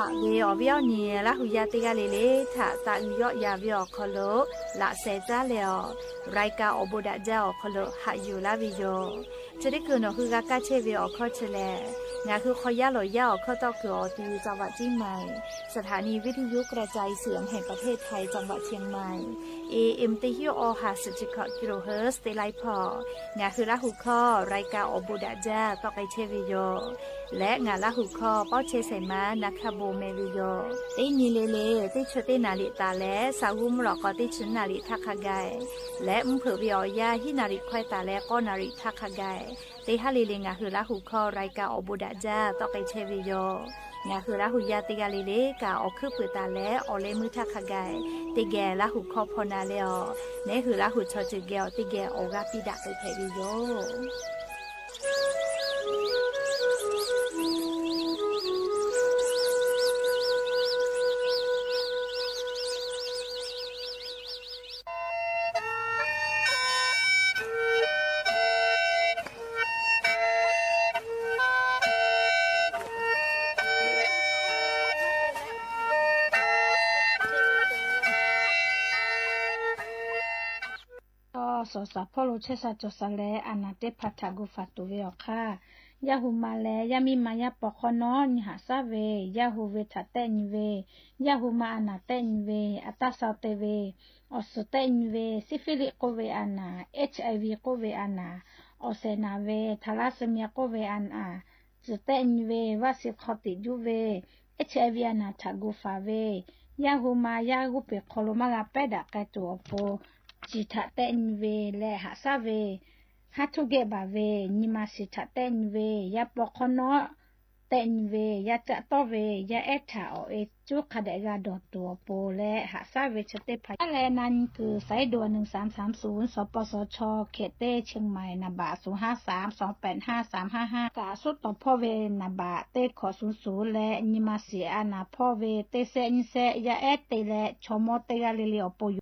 Haꞈ ve awˬ viˉ awˬ nyi Laˇ hu yaˇ teˇ g'aˇ le le htaꞈ taꞈ uiˍ yawˆ yan ve awˬ hk'aw lo laꞈ sheh caˉ leh awˬ, รายการ awˬ bon daꞈ jaˇ awˬ hk'aw lo haꞈ yuˬ laˇ ve yoˬ. Chi teˇ kuiˬ nawˬ hui g'a kaˇ chehˇ ve awˬ hkawˇ chi lehˬ, ngaˬ hui hk'aw yaˇ lawˬ yaˇ awˬ hkawˇ tawˆ kuiˬ awˬ ti จังหวัดเชียงใหม่ สถานีวิทยุกระจายเสียงแห่งประเทศไทย จังหวัดเชียงใหม่ เอเอ็ม teˇ hinˉ awˬ ha suhˍ chi hkawꞈ กิโลเฮิรตซ์ teˇ laiˉ hpawˇ, ngaˬ hui Laˇ hu hkawˇ รายการ awˬ bon daꞈ jaˇ tawˆ k'ai chehˇ ve yoˬ. Leh ngaˬ Laˇ hu hkawˇ pawˇ chehˇ shehˍ ma na hkaˇ bon meh ve yoˬ. Teˇ nyi le le teˇ chi teˇ naˍ riˍ taˍ leh, saˍ g'uˇ mvuhˇ lawꞈ k'aw teˇ chi naˍ riˍ htaˇ hk'a gaˬ, leh mvuhˇ hpeuꞈ ve awˬ yanˇ hiˉ naˍ riˍ hkawehˇ taˍ leh k'awˇ naˍ riˍ htaˇ hk'a gaˬ, teˇ haˉ le le ngaˬ hui Laˇ hu hkawˇ รายการ awˬ bon daꞈ jaˇ tawˆ k'ai chehˇ ve yoˬ. Ngaˬ hui Laˇ hu yaˇ teˇ g'aˇ le le kaꞈ awˬ hkuiˉ puiˍ taˍ leh awˬ leh meuˇ htaˇ hk'a gaˬ, teˇ geh Laˇ hu hkawˇ hpaw na leh awˬ, neˉ hui Laˇ hu chaw ceuˬ geh awˬ teˇ geh awˬ g'aˇ piˇ daꞈ k'ai hpehꞈ ve yoˬ. Chaw suhˍ shaˍ hpawˇ lo chehˇ sha cawˬ sha leh, a naˍ teˇ hpaˍ htaꞈ gu faˍ tuˬ ve awˬ hk'aˇ, yaˇ hu ma leh yaˇ miˇ ma yaˇ paw hk'awˇ nawˉ nyi haꞈ shaˉ ve, yaˇ hu ve htaꞈ tehˆ nyi ve, yaˇ hu ma a naˍ tehˆ nyi ve, a taˇ sha te ve, awˬ suhˍ tehˆ nyi ve, ซิฟิลิส k'oˆ ve a naˍ, HIV k'oˆ ve a naˍ, awˬ shehˍ naˍ ve, ทาลัสซีเมีย k'oˆ ve a naˍ, tcuhˬ tehˆ nyi ve, vaˆ shi hk'aw tiꞈ juˇ ve, HIV a naˍ htaꞈ gu faˍ ve, yaˇ hu ma yaˇ g'uˇ peˬ hk'aw lo maˇ g'a pehˉ daꞈ k'ai tuˬ awˬ pon, ciˬ htaꞈ tehˆ nyi ve leh haꞈ shaˉ ve, haˉ htuˇ geh baˬ ve, nyi ma shiˍ htaꞈ tehˆ nyi ve, yaˇ paw hk'awˇ nawˉ tehˆ nyi ve, yaˇ caˆ tawˇ ve, yaˇ ehˉ htaꞈ awˬ e cuˉ hk'a dehꞈ g'a dawˬ tuˬ awˬ pon leh haꞈ shaˉ ve chi teˇ hpaˍ yaˇ leh na nyi kuiˬ สายด่วน หนึ่งสามสามศูนย์ สปสช เขตเต้ เชียงใหม่ นามบัตร ศูนย์ห้าสามสองแปดห้าสามห้าห้า kaꞈ suhˉ tawˍ hpawˇ ve นามบัตร teˇ hkawꞈ suhˍ suhˍ leh nyi ma shiˍ a naˍ hpawˇ ve teˇ sehˆ nyiˇ sehˆ yaˇ ehˉ te leh chaw mawˇ teˇ g'aˇ le le awˬ pon yoˬ.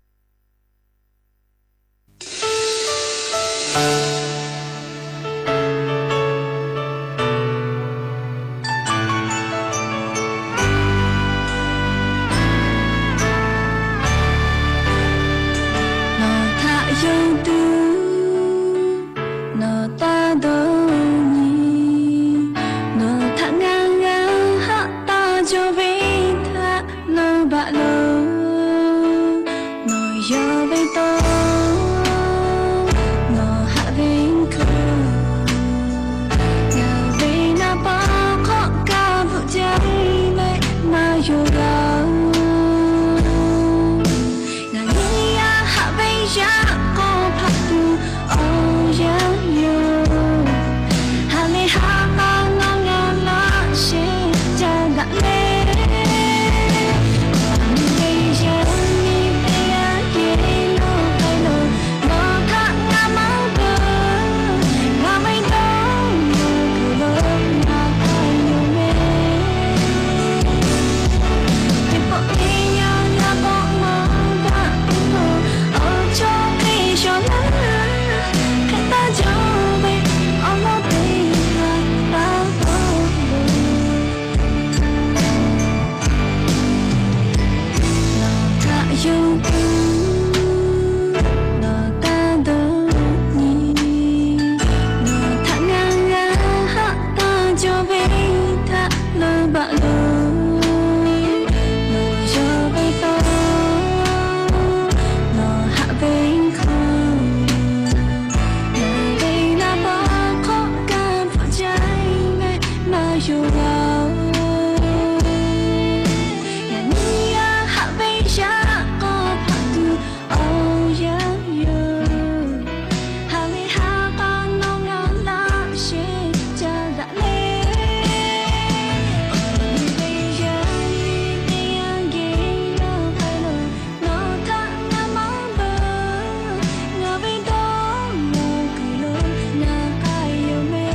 Nawˬ htaꞈ yonˍ tuˬ nawˬ taˇ dawˇ nyi. Nawˬ htaꞈ ngaˬ g'a haꞈ taˇ jaw ve htaꞈ leuˉ baˬ lo. Nawˬ yaw ve taw, nawˬ haꞈ ve hk'aw, ngaˬ ve naˍ paˍ hk'awꞈ kaꞈ bvuhꞈ jaˇ leh maˇ yonˍ g'a. Ngaˬ nyi yaˇ haꞈ ve yaꞈ k'aw hpaꞈ tuˬ awˬ yanˇ yoˬ. Haꞈ ve haꞈ k'aw nawˬ ngaˬ laꞈ sheh ca daꞈ leh, ngaˬ nyi ve yaˇ nyi teˇ g'aˇ geh lo k'ai lo, nawˬ htaꞈ ngaˬ maˇ peuˬ. Ngaˬ ve dawˇ law kuiˬ lo ngaˬ k'ai yoˬ meh. Teˇ pawˆ teˇ yanˇ g'a k'awꞈ maˇ daꞈ tuˬ lo, awˬ chawˇ teˇ shawˍ laˇ hk'e taˇ jaˇ ve, awˬ lawn teˇ g'aˇ taˇ k'oˆ loˬ. Nawˬ htaꞈ yonˍ tuˬ nawˬ taˇ dawˇ nyi. Nawˬ htaꞈ ngaˬ g'a haꞈ taˇ jaw ve htaꞈ leuˉ baˬ lo. Nawˬ yaw ve taw, nawˬ haꞈ ve hk'aw, ngaˬ ve naˍ paˍ hk'awꞈ kaꞈ bvuhꞈ jaˇ leh maˇ yonˍ g'a. Ngaˬ nyi yaˇ haꞈ ve yaꞈ k'aw hpaꞈ tuˬ awˬ yanˇ yoˬ. Haꞈ ve haꞈ k'aw nawˬ ngaˬ laꞈ sheh ca daꞈ leh, awˬ nyi ve yaˇ nyi teˇ g'aˇ geh lo k'ai lo, nawˬ htaꞈ ngaˬ maˇ peuˬ. Ngaˬ ve dawˇ law kuiˬ lo ngaˬ k'ai yoˬ meh.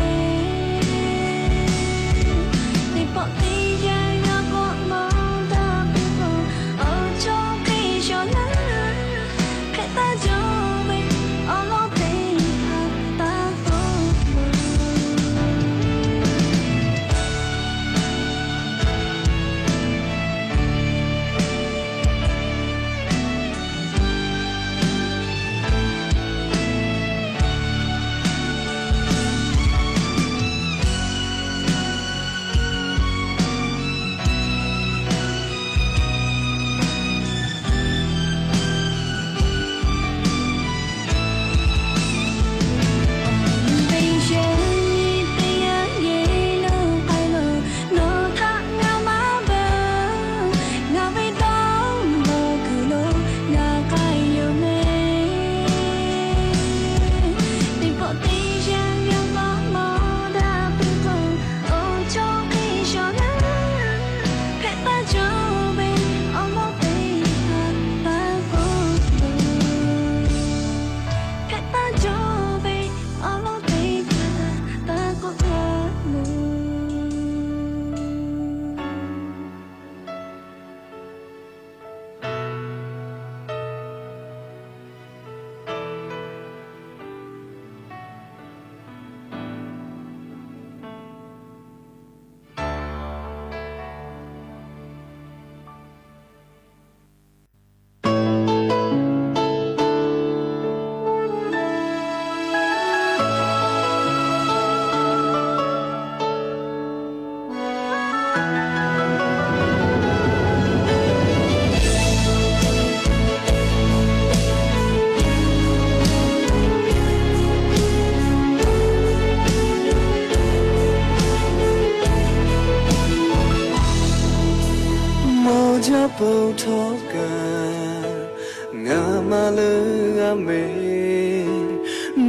Awˬ bon htawˇ kaꞈ ngaˬ maˇ leuˉ g'a mehˍ.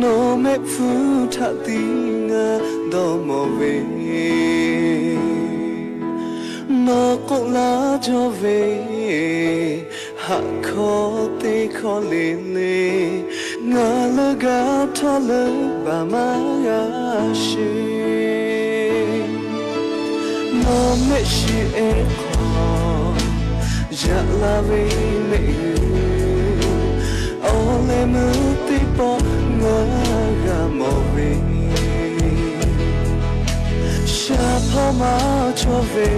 Nawˬ mehˆ hpfuhˇ htaꞈ tiˉ ngaˬ dawˇ mawˬ ve, nawˬ k'oˆ laˇ cawˇ ve, haꞈ hkawˇ teˇ hkawˇ le le, ngaˬ leuˉ gaˇ htawˇ leuˉ baˬ maˇ g'a sheˍ. Nawˬ mehˆ shiˍ ehˉ hk'aw yaꞈ la ve mehˆ g'uˇ, awˬ leh meuˇ teˇ pawˆ ngaˬ g'a mawˬ ve, shaˍ hpawˇ maˇ cawˇ ve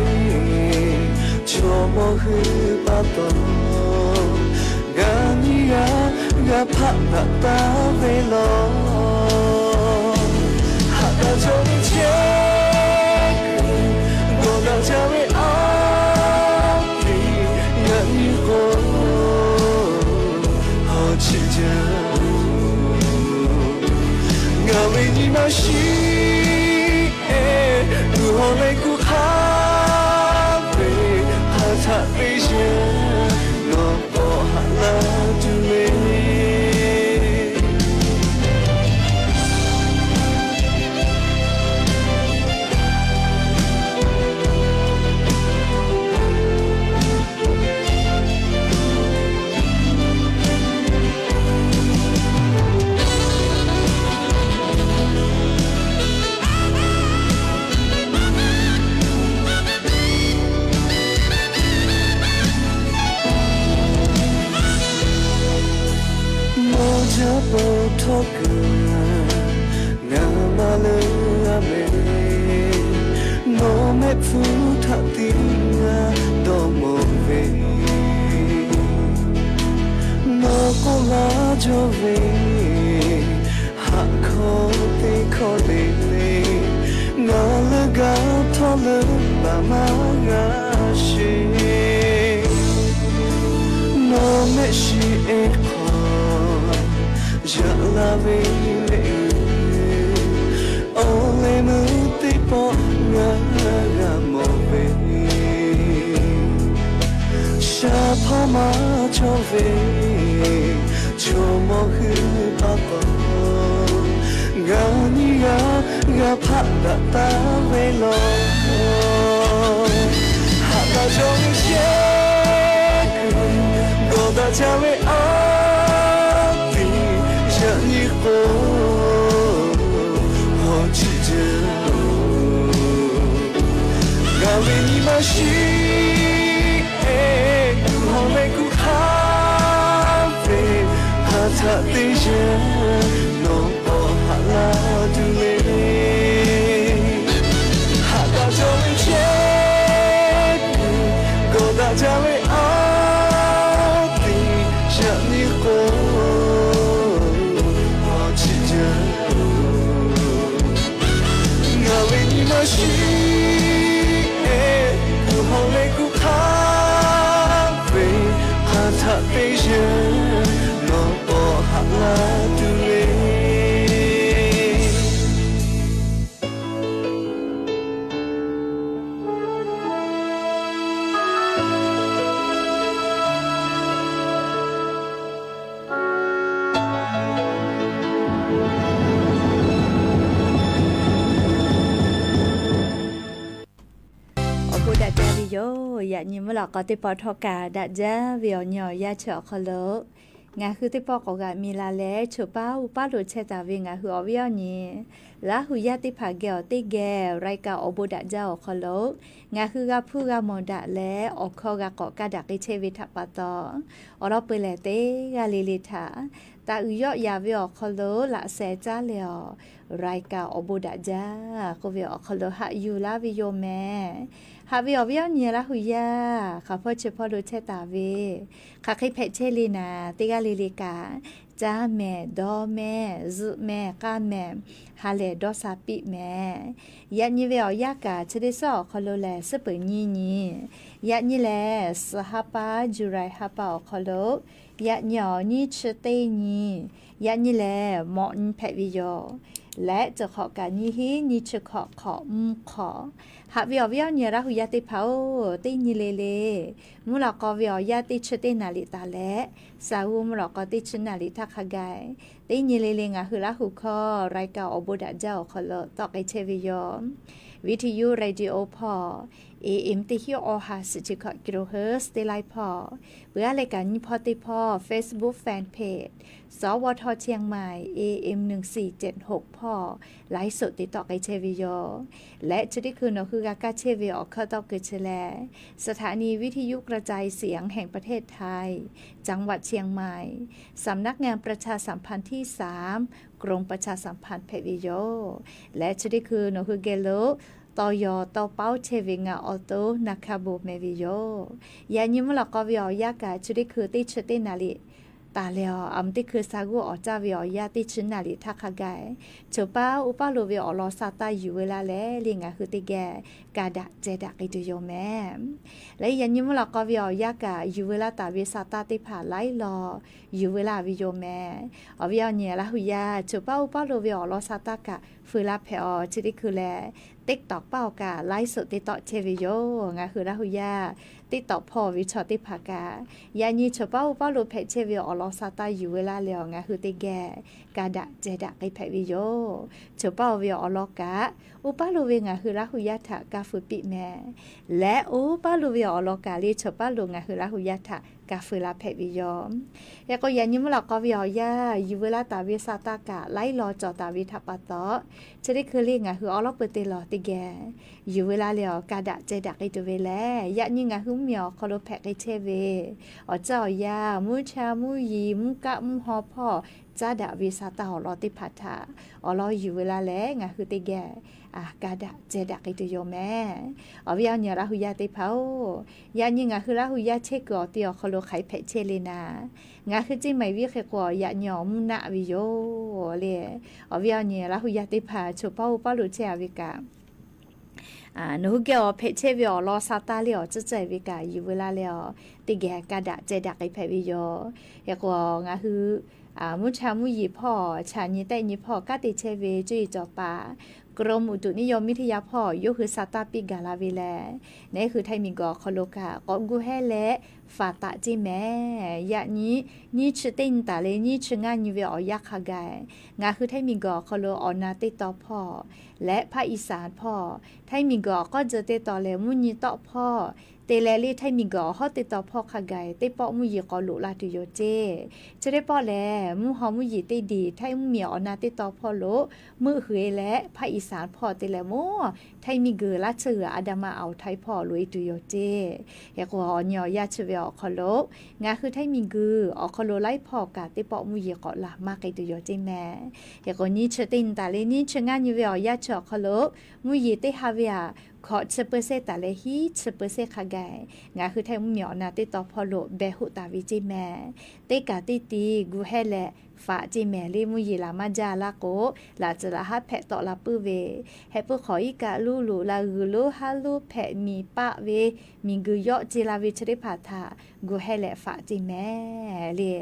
chaw mawˇ hui pa taw, g'a nyi g'a g'a hpaˆ daꞈ taˍ ve law. Haꞈ daꞈ jaˇ ve chehˇ kuiˬ, gawˬ daꞈ jaˇ ve awˬ tiˍ, yaꞈ nyi k'o hawˉ chi jaˇ. Ngaˬ ve nyi ma shiˍ ehˉ, tuˬ hawˬ leh kuˬ hk'aˇ ve, hk'aˬ htaꞈ te yaˇ, nawˬ k'awꞈ haꞈ laˇ tuˬ le. Nawˬ jaˇ peuˬ htawˇ kaꞈ ngaˬ maˇ leuˉ g'a mehˍ. Nawˬ mehˆ hpfuhˇ htaꞈ tiˉ ngaˬ dawˇ mawˬ ve, nawˬ k'oˆ laˇ cawˇ ve, haꞈ hkawˇ teˇ hkawˇ le le, ngaˬ leuˉ gaˇ htawˇ leuˉ baˬ maˇ g'a sheˍ. Nawˬ mehˆ shiˍ ehˉ hk'aw yaꞈ la ve mehˆ g'uˇ, awˬ leh meuˇ teˇ pawˆ ngaˬ g'a mawˬ ve, shaˍ hpawˇ maˇ cawˇ ve chaw mawˇ hui pa taw, g'a nyi g'a g'a hpaˆ daꞈ taˍ ve law. Haꞈ daꞈ jaˇ ve chehˇ kuiˬ, gawˬ daꞈ jaˇ ve awˬ tiˍ, yaꞈ nyi k'o hawˉ chi jaˇ. Ngaˬ ve nyi ma shiˍ ehˉ, tuˬ hawˬ leh kuˬ hk'aˇ ve, hk'aˬ htaꞈ te yaˇ, nawˬ k'awꞈ haꞈ laˇ tuˬ le. Haꞈ daꞈ jaˇ ve chehˇ kuiˬ, gawˬ daꞈ jaˇ ve awˬ tiˍ, yaꞈ nyi k'o hawˉ chi jaˇ. Ngaˬ ve nyi ma shiˍ ehˉ, tuˬ hawˬ leh kuˬ hk'aˇ ve, hk'aˬ htaꞈ te yaˇ, nawˬ k'awꞈ haꞈ laˇ tuˬ le. Awˬ bon daꞈ jaˇ ve yoˬ. Yaꞈ nyi mvuhˇ lawꞈ k'aw teˇ pawˆ htawˇ kaꞈ daꞈ jaˇ ve awˬ nyi awˬ yanˇ chi awˬ hk'aw lo, ngaˬ hui teˇ pawˆ k'awꞈ g'aꞈ mi la leh, choˬ paˉ uˉ paˉ lo chehˇ taˍ ve ngaˬ hui awˬ viˉ awˬ nyi, Laˇ hu yaˇ teˇ hpaˍ geh awˬ teˇ geh รายการ awˬ bon daꞈ jaˇ awˬ hk'aw lo, ngaˬ hui g'a hpuˇ g'a mawˬ daꞈ leh, awˬ hkawˇ g'a k'awꞈ kaˇ daꞈ k'ai chehˇ ve htaꞈ pa taw, awˬ lawn peu leh teˇ g'aˇ le le htaꞈ taˍ uiˍ yawˆ yaˍ ve awˬ hk'aw lo laꞈ sheh caˉ leh awˬ, รายการ awˬ bon daꞈ jaˇ k'oˆ ve awˬ hk'aw lo haꞈ yuˬ laˇ ve yoˬ mehˍ. Haꞈ ve awˬ viˉ awˬ nyi Laˇ hu yaˇ, hk'aˬ hpawˇ chi hpawˇ lo chehˇ taˍ ve, hk'aˬ hk'e hpehꞈ chehˇ le naˍ, teˇ g'aˇ le le kaꞈ, caˇ mehˍ, dawˇ mehˍ, zuhꞈ mehˍ, k'aˇ mehˍ, ha lehˬ dawˇ sha piˇ mehˍ. Yaꞈ nyi ve awˬ yanˇ kaꞈ chi teˇ suhˉ awˬ hk'aw lo lehˬ, suhˉ peuˬ nyiˇ nyi, yaꞈ nyi lehˬ suhˍ ha pa, July ha pa awˬ hk'aw lo, yaꞈ nyi awˬ nyiˇ chi teˇ nyi, yaꞈ nyi lehˬ mawꞈ nyi hpehꞈ ve yoˬ. leh cawˬ hk'awꞈ kaꞈ nyiˇ hinˉ nyiˇ chi hkawꞈ hk'awꞈ mvuhˇ hk'awꞈ. Haꞈ ve awˬ viˉ awˬ nyi Laˇ hu yaˇ teˇ hpaˍ-oˬ, teˇ nyi le le, mvuhˇ lawꞈ k'aw ve awˬ yanˇ teˇ chi teˇ naˍ riˍ taˍ leh, saˍ g'uˇ mvuhˇ lawꞈ k'aw teˇ chi naˍ riˍ htaˇ hk'a gaˬ, teˇ nyi le le ngaˬ hui Laˇ hu hkawˇ รายการ awˬ bon daꞈ jaˇ awˬ hk'aw lo tawˆ k'ai chehˇ ve yoˬ. Viˉ hti yuˇ radio hpawˇ, A M teˇ hinˉ awˬ ha suhˍ chi hkawꞈ kilohertz teˇ laiˉ hpawˇ, peuˬ aˉ leh kaꞈ nyiˇ hpawˇ teˇ hpawˇ Facebook fan page สวท เชียงใหม่ A M หนึ่งสี่เจ็ดหก hpawˇ ไลฟ์สด te tawˆ k'ai chehˇ ve yoˬ. Leh chi teˇ hkui nawˬ hui g'a kaˇ chehˇ ve awˬ hkawˇ tawˆ keu chi lehˬ สถานีวิทยุกระจายเสียงแห่งประเทศไทย จังหวัดเชียงใหม่ สำนักงานประชาสัมพันธ์ที่สาม กรมประชาสัมพันธ์ hpehꞈ ve yoˬ. Leh chi teˇ hkui nawˬ hui geh lo tawˇ yaw tawˇ paoˉ chehˇ ve ngaˬ awˬ to naˍ hkaˇ bon meh ve yoˬ. Yaꞈ nyi mvuhˇ lawꞈ k'aw ve awˬ yanˇ kaꞈ chi teˇ hkui teˇ chi teˇ naˍ riˍ taˍ leh, aˬ mvuh teˇ hkui saˍ g'uˇ awˬ caˇ ve awˬ yanˇ teˇ chi naˍ riˍ htaˇ hk'a gaˬ, choˬ paˇ uˉ paˇ lo ve awˬ lawn sa taˇ yuˬ veu laˇ leh le ngaˬ hui teˇ geh ka daꞈ ceh daꞈ k'ai tuˬ yoˬ meh. Leh yaꞈ nyi mvuhˇ lawꞈ k'aw ve awˬ yanˇ kaꞈ yuˬ veu laˇ taˍ ve sa taˇ teˇ hpaˍ laiˉ law yuˬ veu laˇ ve yoˬ meh. Awˬ viˉ awˬ nyi Laˇ hu yaˇ, choˬ paˇ uˉ paˇ lo ve awˬ lawn sa taˇ kaꞈ feu laˇ hpehꞈ-aˬ. Chi teˇ hkui lehˬ TikTok paˆ awˬ kaꞈ ไลฟ์สด te tawˆ chehˇ ve yoˬ. Ngaˬ hui Laˇ hu yaˇ TikTok hpawˇ ve chaw teˇ hpaˍ kaꞈ, yaꞈ nyi choˬ paˇ uˉ paˇ lo hpehꞈ chehˇ ve awˬ lawn sa taˇ yuˬ veu laˇ leh awˬ ngaˬ hui teˇ geh ka daꞈ ceh daꞈ k'ai hpehꞈ ve yoˬ. Choˬ paˇ oˬ ve awˬ lawn kaꞈ, uˉ paˇ lo ve ngaˬ hui Laˇ hu yaˇ htaꞈ ka feu piˇ meh. Leh uˉ paˇ lo ve awˬ lawn kaꞈ le choˬ paˇ lo ngaˬ hui Laˇ hu yaˇ htaꞈ ka feu la hpehꞈ ve yoˬ. Hk'e k'o yaꞈ nyi mvuhˇ lawꞈ k'aw ve awˬ yanˇ yuˬ veu laˇ taˍ ve sa taˇ kaꞈ laiˉ law cawˬ taˍ ve htaꞈ pa taw, chi teˇ hkui le ngaˬ hui awˉ lawˉ peu te lawˬ teˇ geh yuˬ veu laˇ leh awˬ ka daꞈ ceh daꞈ k'ai tuˬ ve lehˬ, yaꞈ nyi ngaˬ hui mvuhˇmiˬ awˬ hk'aw lo hpehꞈ k'ai chehˇ ve awˬ caˇ awˬ yanˇ, mvuhˇ cha mvuhˇ yeˬ mvuhˇ kaˆ mvuhˇ haw hpawˇ caˉ daꞈ ve sa taˇ awˬ lawn teˇ hpaˍ htaꞈ awˬ lawn yuˬ veu laˇ leh ngaˬ hui teˇ geh ka daꞈ ceh daꞈ k'ai tuˬ yoˬ meh. Awˬ viˉ awˬ nyi Laˇ hu yaˇ teˇ hpaˍ-oˬ, yaꞈ nyi ngaˬ hui Laˇ hu yaˇ chehˇ kuiˬ awˬ te awˬ hk'aw lo hk'aˬ hk'e hpehꞈ chehˇ le naˍ, ngaˬ hui ceˇ maˬ viˉ hk'e k'o yaꞈ nyi awˬ mvuhˇ naˆ ve yoˬ le. Awˬ viˉ awˬ nyi Laˇ hu yaˇ teˇ hpaˍ choˬ paˇ uˉ paˇ lo chehˇ a ve kaꞈ, nawˬ hui geh awˬ hpehꞈ chehˇ ve awˬ lawn sa taˇ le awˬ tcuhˉ cehˬ ve kaꞈ yuˬ veu laˇ leh awˬ teˇ geh ka daꞈ ceh daꞈ k'ai hpehꞈ ve yoˬ. Hk'e k'o ngaˬ hui mvuhˇ cha mvuhˇ yeˬ hpawˇ chaꞈ nyi tehˆ nyi hpawˇ kanˉ te chehˇ ve cuˇ yiˍ cawˬ paˍ กรมอุตุนิยมวิทยา hpawˇ yawˇ hui sa taˇ piˇ gaˬ la ve lehˬ, neˉ hui Htaiˇ miˬguiˬ awˬ hk'aw lo kaꞈ k'awꞈ gu hehˉ leh faˍ taˍ ceˇ meh. Yaꞈ nyi nyiˇ chi teˇ nyi taˍ leh nyiˇ chi ngaˇ nyi ve awˬ yanˇ hk'a gaˬ, ngaˬ hui Htaiˇ miˬguiˬ awˬ hk'aw lo awˬ na teˇ taw hpawˇ leh ภาคอีสาน hpawˇ, Htaiˇ miˬguiˬ awˬ k'awˇ tzuh teˇ taw leh mvuhˇ nyi tawˆ hpawˇ te leh le Htaiˇ miˬguiˬ awˬ hawˉ teˇ taw hpawˇ hk'a gaˬ teˇ pawˆ mvuhˇ yeˬ k'awꞈ loꞈ la tuˬ yoˬ ceˇ. Chi teˇ pawˆ lehˬ mvuhˇ haw mvuhˇ yeˬ teˇ diˬ Htaiˇ mvuhˇmiˬ awˬ na teˇ taw hpawˇ lo meuˆ hui e leh ภาคอีสาน hpawˇ te leh mvuhˇ Htaiˇ miˬguiˬ laˇ tsuhˇ g'uiˬ อันดามัน อ่าวไทย hpawˇ loꞈ e tuˬ yoˬ ceˇ. Hk'e k'o awˬ nyi awˬ yanˇ chi ve awˬ hk'aw lo ngaˬ hui Htaiˇ miˬguiˬ awˬ hk'aw lo laiˉ hpawˇ kaꞈ teˇ pawˆ mvuhˇ yeˬ k'awꞈ laˬ maˇ k'ai tuˬ yoˬ ceˇ meh. Hk'e k'o nyiˇ chi teˇ nyi taˍ leh nyiˇ chi ngaˇ nyi ve awˬ yanˇ chi awˬ hk'aw lo mvuhˇ yeˬ teˇ ha ve aꞈ hkawꞈ chi เปอร์เซ็นต์ taˍ leh hiˉ chi เปอร์เซ็นต์ hk'a gaˬ ngaˬ hui Htaiˇ mvuhˇmiˬ awˬ na teˇ taw hpawˇ lo behˬ hoˆ taˍ ve ceˇ meh. Teˇ kaꞈ teˇ ti gu hehˉ leh faˍ ceˇ meh le mvuhˇ yeˬ laˬ maˇ jaˇ laˇ k'o, laꞈ tcuhˍ laꞈ haˉ hpehꞈ tawˆ la puiˉ ve, heh puiˉ hk'awꞈ iˉ kaˆ luˉ loꞈ la g'uiˬ lonˉ haˉ lonˉ hpehꞈ miˬ paˆ ve miˬguiˬ yawˆ ce la ve chi teˇ hpaˍ htaꞈ gu hehˉ leh faˍ ceˇ meh le.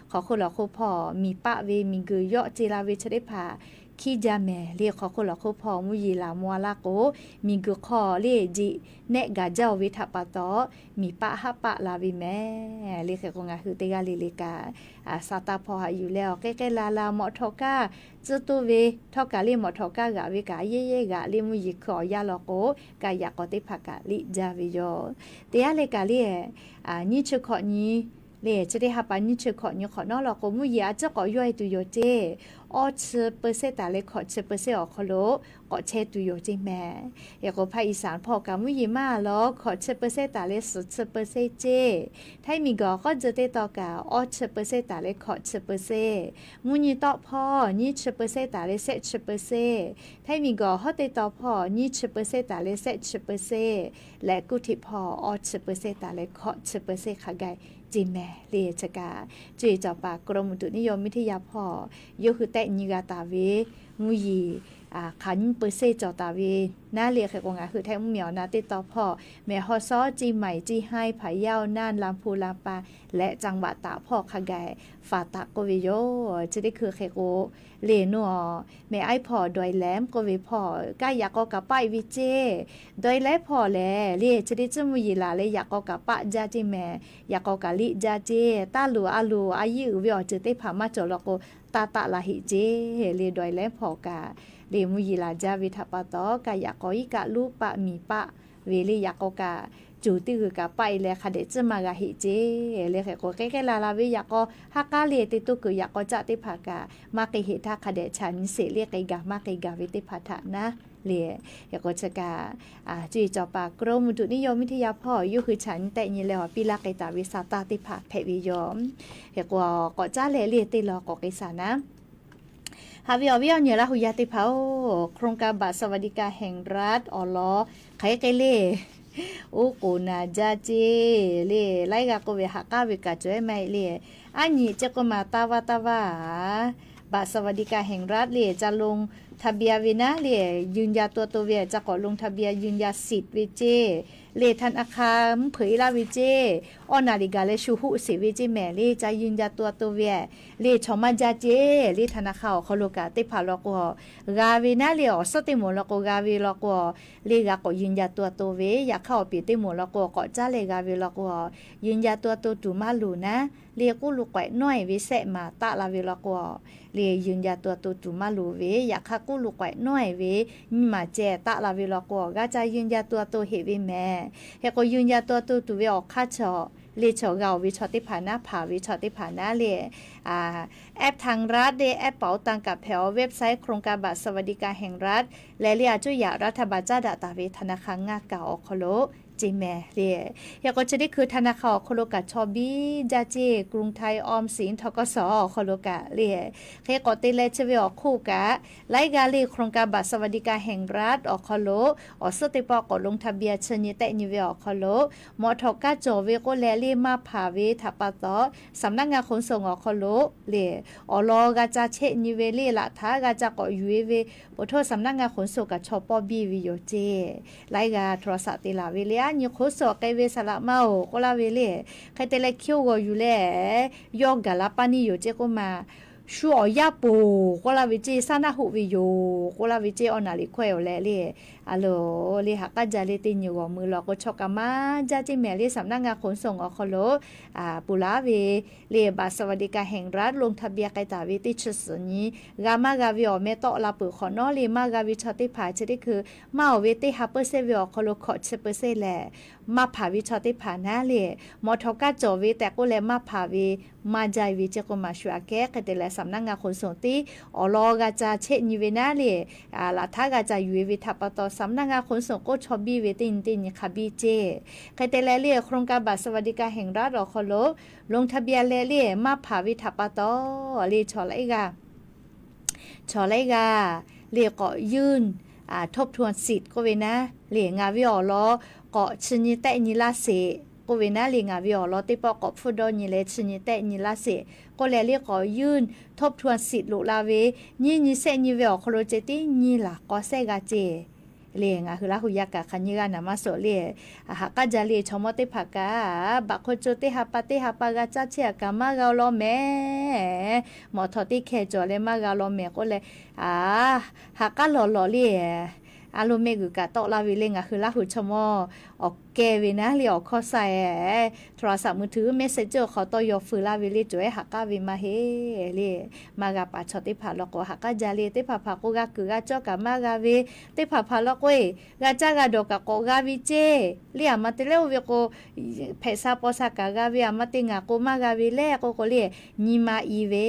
Hk'aw hk'oˆ lawˬ hk'oˆ hpawˇ miˬ paˆ ve miˬguiˬ yawˆ ce la ve chi teˇ hpaˍ hkiˉ jaˇ meh le. Hk'aw hk'oˆ lawˬ hk'oˆ hpawˇ mvuhˇ yeˬ laˬ mvuh a laˇ k'o, miˬguiˬ hk'aw le jeꞈ nehˆ gaˬ jaˇ-oˬ ve htaꞈ pa taw, miˬ paˆ haˆ paˆ la ve meh le. Hk'e k'o ngaˬ hui teˇ g'aˇ le le kaꞈ, sa taˇ hpawˇ haꞈ yuˬ leh awˬ k'ehˉ k'ehˉ la la mawꞈ htawꞈ kaˇ tcuhˇ toˇ ve, htawˇ kaꞈ le mawꞈ htawꞈ kaˇ g'aꞈ ve kaꞈ yehˇ yehˇ g'aꞈ le mvuhˇ yeˬ hkui awˬ yanˇ lawˬ k'o, kaꞈ yaꞈ k'aw teˇ hpaˍ kaꞈ liꞈ jaˇ ve yoˬ. Teˇ yanˇ leh kaꞈ le, nyiˇ chi hkawꞈ nyi le chi teˇ ha pa nyiˇ chi hkawꞈ nyi hk'awꞈ nawˉ lawˬ k'o mvuhˇ yeˬ a ciˉ k'awꞈ yawˇ e tuˬ yoˬ ceˇ. Awˇ chi เปอร์เซ็นต์ taˍ leh hkawꞈ chi เปอร์เซ็นต์ awˬ hk'aw lo k'awꞈ chehˇ tuˬ yoˬ ceˇ meh. Hk'e k'o ภาคอีสาน hpawˇ kaꞈ mvuhˇ yeˬ maˇ lawˬ hkawꞈ chi เปอร์เซ็นต์ taˍ leh suhˍ chi เปอร์เซ็นต์ ceˇ. Htaiˇ miˬguiˬ awˬ k'awˇ tzuh teˇ taw kaꞈ awˇ chi เปอร์เซ็นต์ taˍ leh hkawꞈ chi เปอร์เซ็นต์. Mvuhˇ nyi tawˆ hpawˇ nyiˇ chi เปอร์เซ็นต์ taˍ leh shehˆ chi เปอร์เซ็นต์. Htaiˇ miˬguiˬ awˬ hawˉ teˇ taw hpawˇ nyiˇ chi เปอร์เซ็นต์ taˍ leh shehˆ chi เปอร์เซ็นต์. Leh kuˇ hteꞈ hpawˇ awˇ chi เปอร์เซ็นต์ taˍ leh hkawꞈ chi เปอร์เซ็นต์ hk'a gaˬ ceˇ meh le. Chi kaꞈ cuˇ yiˍ cawˬ paˍ กรมอุตุนิยมวิทยา hpawˇ yawˇ hui tehˆ nyi g'a taˍ ve mvuhˇ yeˬ hk'aˬ nyiˇ เปอร์เซ็นต์ cawˬ taˍ ve naˉ le. Hk'e k'o ngaˬ hui Htaiˇ mvuhˇmiˬ awˬ na teˇ taw hpawˇ แม่ฮ่องสอน Chiang Mai, Zhejiang, Phayao, Nan, Lamphu, Lamphun leh จังหวัดตาก hpawˇ hk'a gaˬ faˍ taˍ k'oˆ ve yoˬ. Chi teˇ hkui hk'e k'o le, nawˬ แม่อ้อย hpawˇ ดอยแหลม k'oˆ ve hpawˇ kaꞈ yaꞈ k'aw kaꞈ paˆ e ve ceˇ. ดอยแหลม hpawˇ lehˬ le, chi teˇ tcuhˉ mvuhˇ yeˬ laˬ leh yaꞈ k'aw kaꞈ paˆ jaˇ ceˇ mehˍ. Yaꞈ k'aw kaꞈ liˆ jaˇ ceˇ. Taˇ luˬ a luˬ a yiˉ uiˍ ve awˬ ceuˬ teˇ hpaˍ maˇ cawˬ law k'o, taˇ taˆ la heˆ ceˇ. Le ดอยแหลม hpawˇ kaꞈ le mvuhˇ yeˬ laˬ jaˇ ve htaꞈ pa taw kaꞈ yaꞈ k'aw iˉ kaˆ luˉ paˆ miˬ paˆ ve le, yaꞈ k'aw kaꞈ cuˬ teˇ g'uiˬ kaꞈ paˆ e leh hk'a dehꞈ tcuhˉ maˇ g'a heˆ ceˇ. Le hk'e k'o k'ehˉ k'ehˉ la la ve yaꞈ k'aw, ha k'aˉ le te toˇ kuiˬ yaꞈ k'aw caˆ teˇ hpaˍ kaꞈ maˇ k'e heˆ htaˇ hk'a dehꞈ chaꞈ nyi sheˍ le, k'e gaˬ maˇ k'e gaˬ ve teˇ hpaˍ htaꞈ naˉ le. Hk'e k'o chi kaꞈ cuˇ yiˍ cawˬ paˍ กรมอุตุนิยมวิทยา hpawˇ yawˇ hui chaꞈ nyi tehˆ nyi leh awˬ piˇ laˇ k'ai taˍ ve sa taˇ teˇ hpaˍ hpehꞈ ve yoˬ. Hk'e k'o k'awꞈ caˉ leh le teˇ law k'awꞈ k'e shaˍ naˉ. Haꞈ ve awˬ viˉ awˬ nyi Laˇ hu yaˇ teˇ hpaˍ-oˬ, โครงการบัตรสวัสดิการแห่งรัฐ awˬ lawn hk'aˬ hk'e le, oˉ k'oˍ naˍ jaˇ ceˇ le. Laiˉ g'aˇ k'oˆ ve haꞈ k'aˉ ve kaꞈ cawˬ ehˉ maˇ heˆ le. Aˉ nyi ceˇ k'oˆ ma taˇ vaˇ taˇ vaˇ บัตรสวัสดิการแห่งรัฐ le ca ลงทะเบียน ve naˉ le, ยืนยันตัวตน ve ca k'awꞈ ลงทะเบียน ยืนยันสิทธิ์ ve ceˇ. Le ธนาคาร mvuhˇ hpeuꞈ e laˇ ve ceˇ. Awˇ naˍ riˍ gaˬ leh shu hoˆ sheˍ ve ceˇ mehˍ le, ca ยืนยันตัวตน ve le chaw maˇ jaˇ ceˇ. Le ธนาคาร awˬ hk'aw lo kaꞈ teˇ hpaˍ law k'o, g'a ve naˉ le awˬ suhˉ teˇ moˍ law k'o g'a ve law k'o, le g'a k'awꞈ ยืนยันตัวตน ve. Yaꞈ hk'aˇ awˬ piˍ teˇ moˍ law k'o k'awꞈ caˉ leh g'a ve law k'o, ยืนยันตัวตน tuˬ maˇ loˍ naˉ le, k'oˆ lo k'awehꞈ nawˉ e ve sehˆ maˍ taˆ la ve law k'o, le ยืนยันตัวตน tuˬ maˇ loˍ ve. Yaꞈ hk'aˇ k'oˆ lo k'awehꞈ nawˉ e ve nyiˇ maˍ ceh taˆ la ve law k'o, g'a ca ยืนยันตัวตน heˆ ve mehˍ. Hk'e k'o ยืนยันตัวตน tuˬ ve awˬ hk'aˇ chaw le chaw g'a oˬ ve chaw teˇ hpaˍ naˉ, hpanˍ ve chaw teˇ hpaˍ naˉ le, แอป ทางรัฐ le, แอปเป๋าตัง kaꞈ hpehꞈ, awˬ website โครงการบัตรสวัสดิการแห่งรัฐ leh le a cuˇ yaꞈ รัฐบาล caˉ daꞈ taˍ ve ธนาคาร ngaˇ kaꞈ awˬ hk'aw lo ceˇ mehˍ le. Hk'e k'o chi teˇ hkui ธนาคาร awˬ hk'aw lo kaꞈ chaw biˇ jaˇ ceˇ, กรุงไทยออมสิน ทกส awˬ hk'aw lo kaꞈ le. Hk'e k'awꞈ te leh chi ve awˬ hk'oˆ kaꞈ laiˉ g'aˇ le โครงการบัตรสวัสดิการแห่งรัฐ awˬ hk'aw lo awˬ suhˉ teˇ pawˆ k'awꞈ ลงทะเบียน chi nyi tehˆ nyi ve awˬ hk'aw lo, mawꞈ htawꞈ kaˇ cawˬ ve k'oˆ leh le maˇ hpanˍ ve htaꞈ pa taw, สำนักงานขนส่ง awˬ hk'aw lo le awˬ lawn g'a ca chehˇ nyi ve le laꞈ htaˇ g'a ca k'awꞈ yuˬ e ve, พอโทร สำนักงานขนส่ง kaꞈ chaw pawˆ biˇ ve yoˬ ceˇ. Laiˉ g'aˇ โทรศัพท์ te laˬ ve le, aˉ nyi ขนส่ง k'ai ve saˍ laꞈ ma-oˬ k'oˆ laˇ ve le. Hk'e te leh hkiˇ-oˆ g'awˬ yuˬ leh yawˇ gaˬ la paˇ neˇ yoˬ ceˇ k'oˆ ma, shu awˬ yaˇ poˬ k'oˆ laˇ ve ceˇ, saˉ naˆ hoˆ ve yoˬ k'oˆ laˇ ve ceˇ, awˬ naˍ riˍ hkawehˇ-oˬ leh le. A loˬ le, ha k'aˉ jaˇ le teˇ nyi g'awˬ mui law k'o, chaw kaꞈ maˇ jaˇ ceˇ mehˍ le. สำนักงานขนส่ง awˬ hk'aw lo peuˬ laˇ ve le บัตรสวัสดิการแห่งรัฐ ลงทะเบียน k'ai taˍ ve teˇ chi suhˍ nyi g'a maˇ g'a ve awˬ meh tawˆ la peuˬ hk'awꞈ nawˉ le, maˇ g'a ve chaw teˇ hpaˍ chi teˇ hkui maˇ oˬ ve teˇ ha เปอร์เซ็นต์ ve awˬ hk'aw lo hkawꞈ chi เปอร์เซ็นต์ lehˬ, maˇ hpanˍ ve chaw teˇ hpaˍ naˉ le, mawꞈ htawꞈ kaˇ cawˬ ve tehꞈ k'oˆ leh maˇ hpanˍ ve, maˇ jaˇ ve ceˇ k'oˆ ma shu aꞈ kehˉ. Hk'e te leh สำนักงานขนส่ง teˇ awˬ lawn g'a ca chehˇ nyi ve naˉ le, laꞈ htaˇ g'a ca yuˬ e ve htaꞈ pa taw, สำนักงานขนส่ง k'oˆ chaw biˇ ve teˇ nyi teˇ nyi hk'a biˇ ceˇ. Hk'e te leh le โครงการบัตรสวัสดิการแห่งรัฐ awˬ hk'aw lo ลงทะเบียน leh le maˇ hpanˍ ve htaꞈ pa taw le chaw laiˉ g'aˇ chaw laiˉ g'aˇ le k'awꞈ ยื่น ทบทวนสิทธิ์ k'oˆ ve naˉ le, ngaˬ ve awˬ lawn k'awꞈ chi nyi tehˆ nyi laˇ sheˍ k'oˆ ve naˉ le, ngaˬ ve awˬ lawn teˇ pawˆ k'awꞈ hpfuhˇ dawˇ nyi leh chi nyi tehˆ nyi laˇ sheˍ k'oˆ leh le k'awꞈ ยื่น ทบทวนสิทธิ์ loꞈ la ve, nyiˇ nyi sehˆ nyi ve awˬ hk'aw lo ceh tiˉ nyiˇ laˬ k'awꞈ sehˆ g'a ceˇ. Le ngaˬ hui Laˇ hu yaˇ kaꞈ hk'aˬ nyiˇ g'aˇ naˍ maˇ suhˍ le, ha k'aˉ jaˇ le chaw mawˇ teˇ hpaˍ kaꞈ, baꞈ hk'aw co teˇ ha pa teˇ ha pa g'a caˇ chehˇ a kaꞈ maˇ g'a law mehˍ. Mawꞈ htawꞈ teˇ hkeh cawˬ leh maˇ g'a law mehˍ k'oˆ leh, ha k'aˉ lawˬ lawˬ le. A lo mehˆ g'uiˬ kaꞈ tawˆ laˇ ve le ngaˬ hui Laˇ hu chaw mawˇ awˬ kehˇ ve naˉ le awˬ hkawˇ sa e, โทรศัพท์มือถือ messenger awˬ hk'aw tawˇ yaw feu laˇ ve le cawˬ ehˉ ha k'aˉ ve maˇ heˆ le. Maˇ g'a paˍ chaw teˇ hpaˍ law k'o ha k'aˉ jaˇ le, teˇ hpaˍ hpaˍ k'o g'a kuiˬ g'a cawˇ kaꞈ maˇ g'a ve, teˇ hpaˍ hpaˍ law k'o e g'a caˇ g'a dawˬ kaꞈ k'awꞈ g'a ve ceˇ. Le aˬ ma te leh oˇ ve k'o, hpehꞈ sha paw sha kaꞈ g'a ve, aˬ ma te ngaˬ k'o maˇ g'a ve le k'oˆ k'o le, nyi ma i ve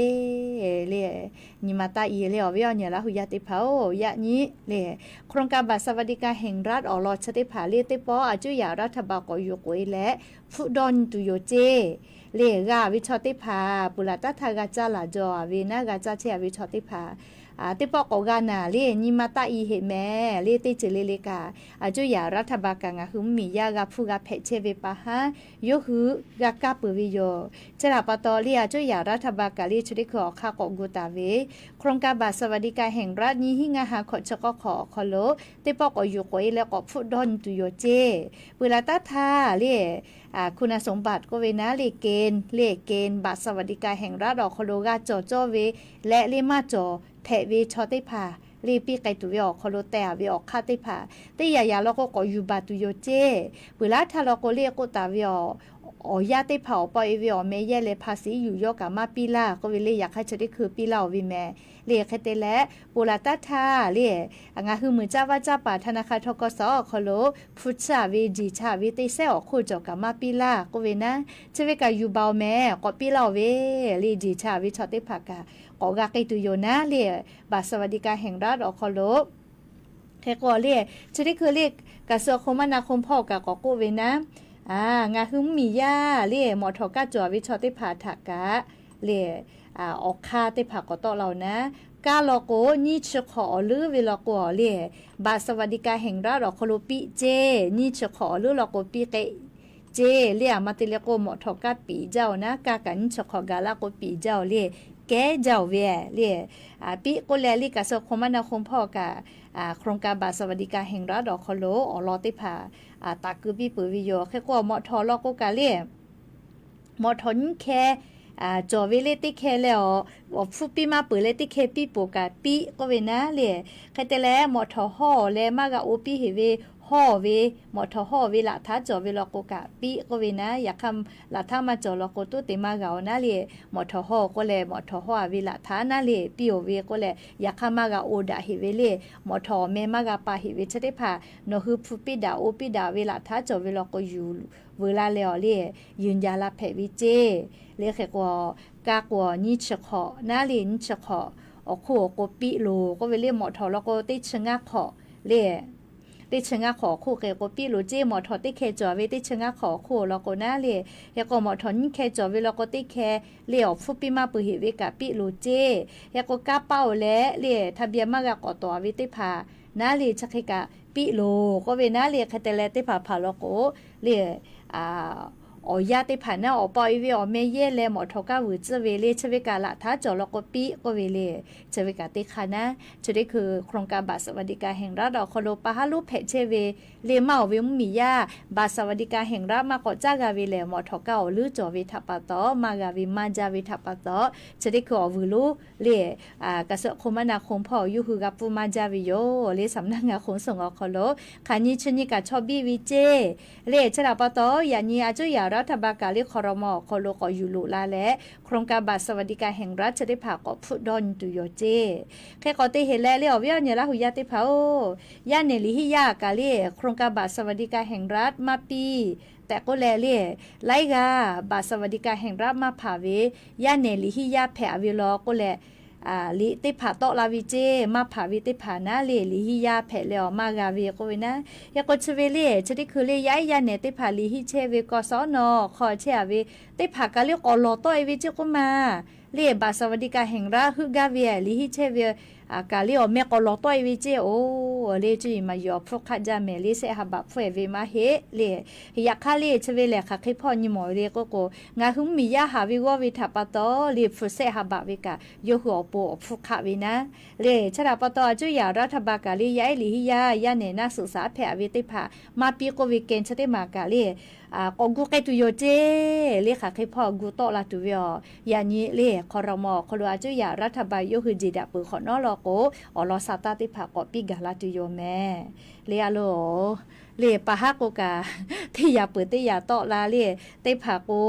le. Nyi ma taˇ i le awˬ viˉ awˬ nyi Laˇ hu yaˇ teˇ hpaˍ-oˬ, yaꞈ nyi le โครงการบัตรสวัสดิการแห่งรัฐ awˬ lawn chi teˇ hpaˍ le teˇ pawˆ a cuˇ yaꞈ รัฐบาล k'awꞈ yuˬ k'oꞈ e leh hpfuhˇ dawˇ nyi tuˬ yoˬ ceˇ. Le g'a ve chaw teˇ hpaˍ peuˬ laˬ taˉ htaˇ g'a caˇ laˬ jaw a ve naˉ g'a caˇ chehˇ a ve chaw teˇ hpaˍ teˇ pawˆ k'awꞈ g'a naˍ le, nyi ma taˆ-i heꞈ mehˍ le. Teˇ ceuˬ le le kaꞈ, aˬ cuˇ yaꞈ รัฐบาล kaꞈ ngaˬ hui mvuhˇmiˬ yaˇ g'a hpuˇ g'a hpehꞈ chehˇ ve pa haˉ yawˇ hui g'a kaˇ peuˬ ve yoˬ. Chi htaꞈ pa taw le, aˬ cuˇ yaꞈ รัฐบาล kaꞈ le chi teˇ hkui awˬ hk'aˇ k'awꞈ gu taˍ ve โครงการบัตรสวัสดิการแห่งรัฐ nyiˇ hinˉ ngaˇ ha hkawꞈ chi k'awˇ hk'awꞈ awˬ hk'aw lo teˇ pawˆ k'awꞈ yuˬ k'oꞈ-e leh k'awꞈ hpfuhˆ dawˇ nyi tuˬ yoˬ ceˇ. Peuˬ laˬ taˉ htaˇ le, คุณสมบัติ k'oˆ ve naˉ le, เกณฑ์ le, เกณฑ์บัตรสวัสดิการแห่งรัฐ awˬ hk'aw lo g'a cawˬ cawˇ ve leh le maˇ cawˬ hpehꞈ ve chaw teˇ hpaˍ le, piˇ k'ai tuˬ ve awˬ hk'aw lo teh-a ve awˬ hk'aˇ teˇ hpaˍ teˇ yanˇ yanˇ law k'o k'awꞈ yuˬ baˬ tuˬ yoˬ ceˇ. Peuˬ laˉ htaˇ law k'o le k'oˆ taˍ ve, awˬ yanˇ teˇ hpaˍ awˬ pa e ve awˬ meh yehˇ leh ภาษี yuˬ yawˇ kaꞈ maˇ piˇ laˇ k'oˆ ve le. Yaꞈ hk'aˇ chi teˇ hkui piˇ laˇ-oˬ ve mehˍ le. Hk'e te leh, peuˬ laˬ taˉ htaˇ le, ngaˬ hui muiˬ caˇ vaˇ caˇ paˍ ธนาคาร ทกส awˬ hk'aw lo hpu chiˇ-a ve, jeˬ cha ve teˇ sehˉ awˬ hk'oˆ cawˬ kaꞈ maˇ piˇ laˇ k'oˆ ve naˉ, chi ve kaꞈ yuˬ baˬ-oˬ mehˍ, k'awꞈ piˇ laˇ-oˬ ve le. Jeˬ cha ve chaw teˇ hpaˍ kaꞈ k'awꞈ g'a k'ai tuˬ yoˬ naˉ le. บัตรสวัสดิการแห่งรัฐ awˬ hk'aw lo hk'e k'o le, chi teˇ hkui le, กระทรวงคมนาคม hpawˇ kaꞈ k'awꞈ k'oˆ ve naˉ, ngaˬ hui mvuhˇmiˬ yaˇ le, mawꞈ htawˍ kaˇ cawˬ ve chaw teˇ hpaˍ htaꞈ kaꞈ le, awˬ hk'aˇ teˇ hpaˍ k'awꞈ tawˆ la-oˬ naˉ, kaˇ law k'o nyiˇ chi hk'awꞈ awˬ leuˉ ve law k'o le, บัตรสวัสดิการแห่งรัฐ awˬ hk'aw lo piˇ ceˇ, nyiˇ chi hk'awꞈ awˬ leuˉ law k'o piˇ k'ai ceˇ le. A ma te le k'o mawꞈ htawˍ kaˇ piˍ jaˇ-oˬ naˉ, kaˇ kaꞈ nyiˇ chi hk'awꞈ gaˬ laˇ k'o piˍ jaˇ-oˬ le, kehˉ jaˇ-oˬ ve le. Piˇ k'oˆ leh le, กระทรวงคมนาคม hpawˇ kaꞈ โครงการบัตรสวัสดิการแห่งรัฐ awˬ hk'aw lo awˬ lawn teˇ hpaˍ taˍ keu piˇ peuˬ ve yoˬ. Hk'e k'o mawꞈ htawˍ law k'o kaꞈ le, mawꞈ htawˍ nyiˇ hkeh cawˬ ve le teˇ hkeh leh awˬ, awˬ hpfuhˇ piˇ maˇ peuˬ leh teˇ hkeh piˇ peuˬ kaꞈ piˇ k'oˆ ve naˉ le. Hk'e te leh mawꞈ htawˍ hawˇ leh maˇ g'a oˇ piˇ heꞈ ve hawˇ ve, mawꞈ htawˍ hawˇ ve laꞈ htaˉ cawˬ ve law k'o kaꞈ piˇ k'oˆ ve naˉ. Yaꞈ hk'aˇ laꞈ htaˉ maˇ cawˬ law k'o toˉ te maˇ g'a-oˬ naˉ le. Mawꞈ htawˍ hawˇ k'oˆ leh mawꞈ htawˍ hawˇ-a ve laꞈ htaˉ naˉ le piˇ-oˬ ve k'oˆ leh, yaꞈ hk'aˇ maˇ g'a oˇ daꞈ heꞈ ve le. Mawꞈ htawˍ awˬ meh maˇ g'a pa heꞈ ve chi teˇ hpaˍ nawˬ hui hpu piˇ daꞈ oˇ piˇ daꞈ ve laꞈ htaˉ cawˬ ve law k'o yuˬ veu laˇ leh awˬ le, yuˬ jaˇ la hpehꞈ ve ceˇ. Le hk'e k'o, kaˇ k'o nyiˇ chi hk'awꞈ naˉ le, nyiˇ chi hk'awꞈ awˬ hk'oˆ awˬ k'o piˇ loˬ k'oˆ ve le. Mawꞈ htawˍ law k'o teˇ chi ngaˇ hk'awꞈ le, teˇ chi ngaˇ hk'awꞈ awˬ hk'oˆ k'e k'o piˇ loˬ ceˇ. Mawꞈ htawˍ teˇ hkeh cawˬ ve teˇ chi ngaˇ hk'awꞈ awˬ hk'oˆ law k'o naˉ le, hk'e k'o mawꞈ htawˍ nyiˇ hkeh cawˬ ve law k'o teˇ hkeh le awˬ hpfuhˇ piˇ maˇ peuˬ heꞈ ve kaꞈ piˇ loˬ ceˇ. Hk'e k'o kaˇ paˇ-oˬ leh le ทะเบียน maˇ g'a k'awꞈ tawˍ-a ve teˇ hpaˍ naˉ le chi hk'e kaꞈ piˇ loˬ k'oˆ ve naˉ le. Hk'e te leh teˇ hpaˍ hpaˍ law k'o le, awˬ yanˇ teˇ hpaˍ naˉ awˬ pa e ve awˬ meh yehˇ leh mawꞈ htawˍ kaˇ vuiˬ tcuhˇ ve le chi ve kaꞈ laꞈ htaˉ cawˬ law k'o piˇ k'oˆ ve le. Chi ve kaꞈ teˇ hk'aˇ naˉ, chi teˇ hkui โครงการบัตรสวัสดิการแห่งรัฐ awˬ hk'aw lo pa haˉ lonˉ hpehꞈ chehˇ ve le maˇ awˬ ve mvuhˇmiˬ yaˇ บัตรสวัสดิการแห่งรัฐ maˇ k'awꞈ caˉ g'a ve lehˬ, mawꞈ htawˍ kaˇ awˬ leuˉ cawˬ ve htaꞈ pa taw, maˇ g'a ve maˇ jaˇ ve htaꞈ pa taw, chi teˇ hkui awˬ vuiˬ lonˉ le, กระทรวงคมนาคม hpawˇ yawˇ hui g'a pfuhˇ maˇ jaˇ ve yoˬ le. สัำนักงานขนส่ง awˬ hk'aw lo hk'aˬ nyi chi nyi kaꞈ chaw biˇ ve ceˇ le. Chi htaꞈ pa taw yaꞈ nyi aˬ cuˇ yaꞈ รัฐบาล kaꞈ le ครม. awˬ hk'aw lo k'awꞈ yuˬ loꞈ la leh โครงการบัตรสวัสดิการแห่งรัฐ chi teˇ hpaˍ k'awꞈ hpfuhˆ dawˇ nyi tuˬ yoˬ ceˇ. Hk'e k'awꞈ te heꞈ leh le awˬ viˉ awˬ nyi Laˇ huˍ yaˇ teˇ hpaˍ-oˬ, yaˇ nehˬ liꞈ hiˆ yaˇ kaꞈ le โครงการบัตรสวัสดิการแห่งรัฐ maˇ piˇ tehꞈ k'oˆ leh le, laiˉ g'aˇ บัตรสวัสดิการแห่งรัฐ maˇ hpanˍ ve yaˇ nehˬ liꞈ hiˆ yaˇ hpehꞈ-a ve law k'oˆ leh, liꞈ teˇ hpaˍ tawˆ la ve ceˇ. Maˇ hpanˍ ve teˇ hpaˍ naˉ le liꞈ hiˆ yaˇ hpehꞈ leh awˬ maˇ g'a ve k'oˆ ve naˉ. Hk'e k'o chi ve le chi teˇ hkui le yaˇ ehˉ yaˇ nehˬ teˇ hpaˍ liꞈ hiˆ chehˇ ve กศน. hk'aw chehˇ-a ve teˇ hpaˍ kaꞈ le k'awꞈ lawˬ tawˆ-e ve ceˇ k'oˆ ma le บัตรสวัสดิการแห่งรัฐ heuˆ gaˇ ve liꞈ hiˆ chehˇ ve kaꞈ le awˬ meh k'awꞈ lawˬ tawˆ-e ve ceˇ-oˬ le. Cuˇ yiˍ maˍ yiˍ awˬ hpfuhˇ hk'aˆ jaˇ mehˍ le, sehˆ ha baꞈ hpfuhˇ-e ve maˇ heˆ le. Yaꞈ hk'aˇ le chi ve lehˬ hk'aˬ hk'e hpawˇ nyi mawˬ le k'oˆ k'o, ngaˬ hui mvuhˇmiˬ yaˇ haˍ ve g'awˇ ve htaꞈ pa taw le hpu sehˆ ha baꞈ ve kaꞈ yawˇ hui awˬ pon awˬ hpfuhˇ hk'aˆ ve naˉ le. Chi htaꞈ pa taw aˬ cuˇ yaꞈ รัฐบาล kaꞈ le yaˇ ehˉ liꞈ hiˆ yaˇ yaˇ nehˬ naˆ suhˍ saˍ hpehꞈ-a ve teˇ hpaˍ maˇ piˇ k'oˆ ve keh chi teˇ maˍ kaꞈ le k'awꞈ gu k'ai tuˬ yoˬ ceˇ le. Hk'aˬ hk'e hpawˇ gu tawˆ la tuˬ ve awˬ yaꞈ nyi le ครม. awˬ hk'aw lo aˬ cuˇ yaꞈ รัฐบาล yawˇ hui jeˬ daꞈ peuˬ hk'awꞈ nawˉ law k'o, awˬ lawn sa taˇ teˇ hpaˍ k'awꞈ piˇ gaˬ la tuˬ yoˬ mehˍ le. A loˬ le pa haˉ k'o kaꞈ teˇ yaꞈ peuˬ teˇ yaꞈ tawˆ la le, teˇ hpaˍ k'o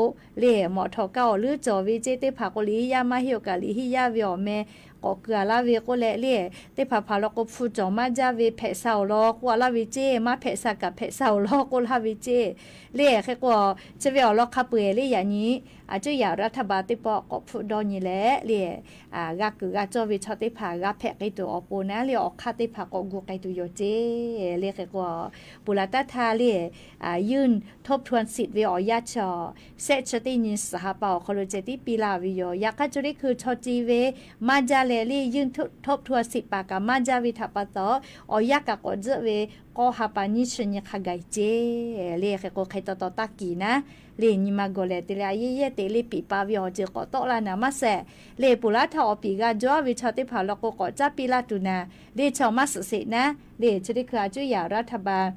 le mawꞈ htawˍ kaˇ awˬ leuˉ cawˬ ve ceˇ, teˇ hpaˍ k'o liꞈ hiˆ yaˇ maˇ heˆ-oˬ kaꞈ liꞈ hiˆ yaˇ ve awˬ meh k'awꞈ keu-a laˇ ve k'oˆ leh le, teˇ hpaˍ hpaˍ law k'o hpu cawˬ maˇ jaˇ ve hpehꞈ sha-oˬ law k'oˆ-a laˇ ve ceˇ, maˇ hpehꞈ sha kaꞈ hpehꞈ sha-oˬ law k'oˆ laˇ ve ceˇ le. Hk'e k'o chi ve awˬ lawn hk'a peu-eˬ le yaꞈ nyi a cuˇ yaꞈ รัฐบาล teˇ pawˆ k'awꞈ hpfuhˆ dawˇ nyi leh le, g'a kuiˬ g'a cawˇ ve chaw teˇ hpaˍ g'a hpehꞈ k'ai tuˬ awˬ pon naˉ le, awˬ hk'aˇ teˇ hpaˍ k'awꞈ gu k'ai tuˬ yoˬ ceˇ. Le hk'e k'o, ponˬ laˬ taˇ htaˇ le, ยื่นทบทวนสิทธิ์ ve awˬ yanˇ chi, shehˆ chi teˇ nyi suhˍ ha pa awˬ hk'aw lo ceh tiˉ piˇ laˇ ve yoˬ. Yaꞈ hk'aˇ, chi teˇ hkui chaw ci ve maˇ jaˇ leh le, ยื่นทบทวนสิทธิ์ paˍ kaꞈ maˇ jaˇ ve htaꞈ pa taw, awˬ yanˇ kaꞈ k'awꞈ tzuhˆ ve k'awˇ ha pa nyiˇ chi nyi hk'a gaˬ ceˇ. Le hk'e k'o, hk'e taw taw taˇ kiˍ naˉ, le nyi ma gawˬ lehˬ te leh a yehˉ yehˉ teꞈ le piˍ pa ve awˬ ceuˬ k'awꞈ tawˆ la naˍ maˇ shehˍ. Le ponˬ laˬ htaˇ awˬ piˍ g'a jawˇ ve chaw teˇ hpaˍ law k'o k'awꞈ caˉ piˇ laˇ tuˬ naˍ. Le chi awˬ maˇ suhˍ sheˍ naˉ, le chi teˇ hkui a cuˇ yaꞈ รัฐบาล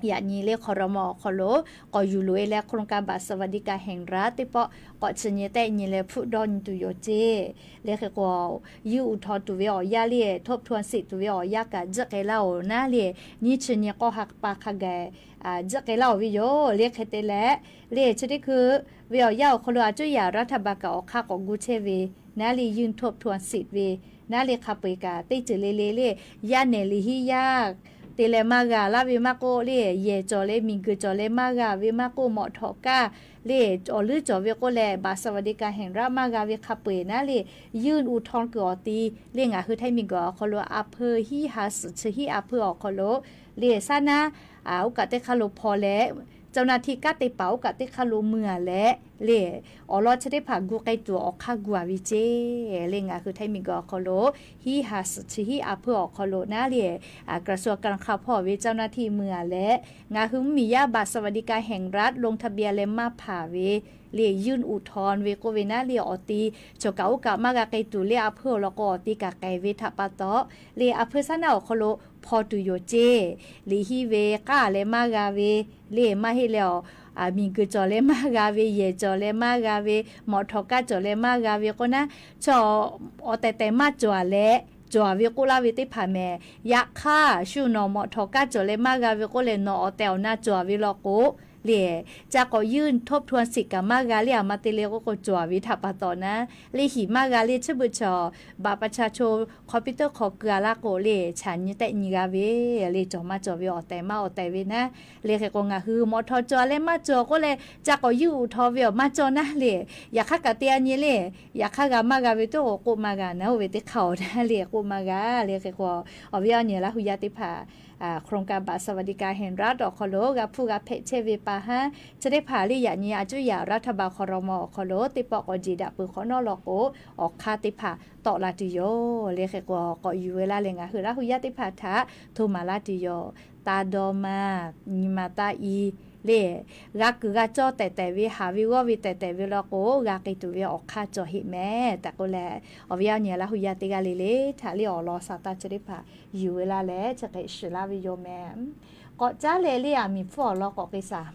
yaꞈ nyi le ครม. awˬ hk'aw lo k'awꞈ yuˬ loꞈ e leh โครงการบัตรสวัสดิการแห่งรัฐ teˇ pawˆ k'awꞈ chi nyi tehˆ nyi leh hpfuhˆ dawˇ nyi tuˬ yoˬ ceˇ. Le hk'e k'o, ยื่นอุทธรณ์ tuˬ ve awˬ yanˇ le, ทบทวนสิทธิ์ tuˬ ve awˬ yanˇ kaꞈ tzuhˆ k'ai laˇ oˬ naˉ le, nyiˇ chi nyi k'awˇ ha pa hk'a gaˬ tzuhˆ k'ai laˇ oˬ ve yoˬ. Le hk'e te leh, le chi teˇ hkui ve awˬ yanˇ awˬ hk'aw lo a cuˇ yaꞈ รัฐบาล kaꞈ awˬ hk'aˇ k'awꞈ gu chehˇ ve naˉ le, ยื่นทบทวนสิทธิ์ ve naˉ le hk'a peu eˬ kaꞈ teˇ ceuˬ le le le, yaˇ nehˬ liꞈ hiˉ yaˇ te leh maˇ g'a laˇ ve maˇ k'oˆ le, yehˬ cawˬ leh miˬguiˬ cawˬ leh maˇ g'a ve maˇ k'oˆ, mawꞈ htawꞈ kaˇ le, awˬ leuˉ cawˬ ve k'oˆ leh บัตรสวัสดิการแห่งรัฐ maˇ g'a ve hk'a peu eˬ naˉ le, ยื่นอุทธรณ์ kuiˬ awˬ ti le, ngaˬ hui Htaiˇ miˬguiˬ awˬ hk'aw lo a hpeu hiˉ ha suhˍ chi hiˉ a hpeu awˬ hk'aw lo le, saˉ naˉ oˇ kaꞈ teˇ hk'aˇ lo hpaw leh, เจ้าหน้าที่ kanˉ te paˍ oˇ kaꞈ teˇ hk'aˇ lo mui a leh le, awˬ lawn chi teˇ hpaˍ gu k'ai tuˬ awˬ hk'aˇ gu a ve ceˇ. Le ngaˬ hui Htaiˇ miˬguiˬ awˬ hk'aw lo hiˉ ha suhˍ chi hiˉ a hpeu awˬ hk'aw lo naˉ le, กระทรวงการคลัง hpawˇ ve เจ้าหน้าที่ mui a leh, ngaˬ hui mvuhˇmiˬ yaˇ บัตรสวัสดิการแห่งรัฐ ลงทะเบียน leh maˇ hpanˍ ve le, ยื่นอุทธรณ์ ve k'oˆ ve naˉ le, awˬ ti cawˬ kaꞈ oˇ kaꞈ maˇ g'a k'ai tuˬ le, a hpeu awˬ lawn k'o awˬ ti kaꞈ k'ai ve htaꞈ pa taw le, a hpeu saˉ naˉ awˬ hk'aw lo hpaw tuˬ yoˬ ceˇ. Liꞈ hiˉ ve k'aˇ leh maˇ g'a ve le, maˇ heˆ leh awˬ miˬguiˬ cawˬ leh maˇ g'a ve, yehˬ cawˬ leh maˇ g'a ve, mawꞈ htawꞈ kaˇ cawˬ leh maˇ g'a ve k'oˆ naˉ, chaw awˬ tehˬ tehˬ maˇ cawˬ a leh cawˬ a ve k'oˆ laˇ ve teˇ hpaˍ mehˍ. Yaꞈ hk'aˇ, shu nawˬ mawꞈ htawꞈ kaˇ cawˬ leh maˇ g'a ve k'oˆ leh nawˬ awˬ tehˬ awˬ na cawˬ a ve law k'o le, ca k'awꞈ ยื่นทบทวนสิทธิ์ kaꞈ maˇ g'a le, a ma te le k'oˆ k'o cawˬ a ve htaꞈ pa taw naˉ le, hiˍ maˇ g'a le, chi beuꞈ chaw บัตรประชาชน คอมพิวเตอร์ hk'aw keu a laˇ k'o le, chaꞈ nyi tehˆ nyi g'a ve le, cawˬ maˇ cawˬ ve awˬ tehˬ maˇ awˬ tehˬ ve naˉ. Le hk'e k'o, ngaˬ hui mawꞈ htawꞈ cawˬ leh maˇ cawˬ k'oˆ leh ca k'awꞈ ยื่นอุทธรณ์ ve awˬ maˇ cawˬ naˉ le. Yaꞈ hk'aˇ kaꞈ te a nyi le, yaꞈ hk'aˇ g'a maˇ g'a ve teˇ k'o k'oˆ maˇ g'a naˉ, oˇ ve teˇ hk'aˇ awˬ naˉ le k'oˆ maˇ g'a. Le h'e k'o, awˬ viˉ awˬ nyi Laˇ hu yaˇ teˇ hpaˍ, โครงการบัตรสวัสดิการแห่งรัฐ awˬ hk'aw lo g'a hpfuhˇ g'a hpehꞈ chehˇ ve pa haˉ, chi teˇ hpaˍ le yaꞈ nyi a cuˇ yaꞈ รัฐบาล ครม. awˬ hk'aw lo teˇ pawˆ k'awꞈ jeˬ daꞈ peuˬ hk'awꞈ nawˉ law k'o, awˬ hk'aˇ teˇ hpaˍ tawˆ la tuˬ yoˬ. Le hk'e k'o, k'awꞈ yuˬ ve laˇ leh ngaˬ hui Laˇ hu yaˇ teˇ hpaˍ htaꞈ hto maˍ laˇ tuˬ yoˬ. Taˇ dawˇ maˇ, nyi ma taˇ i le, g'a kuiˬ g'a cawˇ tehˬ tehˬ ve, haˍ ve g'awˇ ve tehˬ tehˬ ve law k'o, g'a k'ai tuˬ ve awˬ hk'aˇ cawˬ heˆ mehˍ tehꞈ k'oˆ leh, awˬ viˉ awˬ nyi Laˇ hu yaˇ teˇ g'aˇ le le htaꞈ le awˬ lawn sa taˇ chi teˇ hpaˍ yuˬ ve laˇ leh chi hk'e shiˍ laˇ ve yoˬ mehˍ. K'awꞈ caˉ leh le, aˬ miˍ hpfuhˇ awˬ lawn k'awꞈ k'ai shaˍ.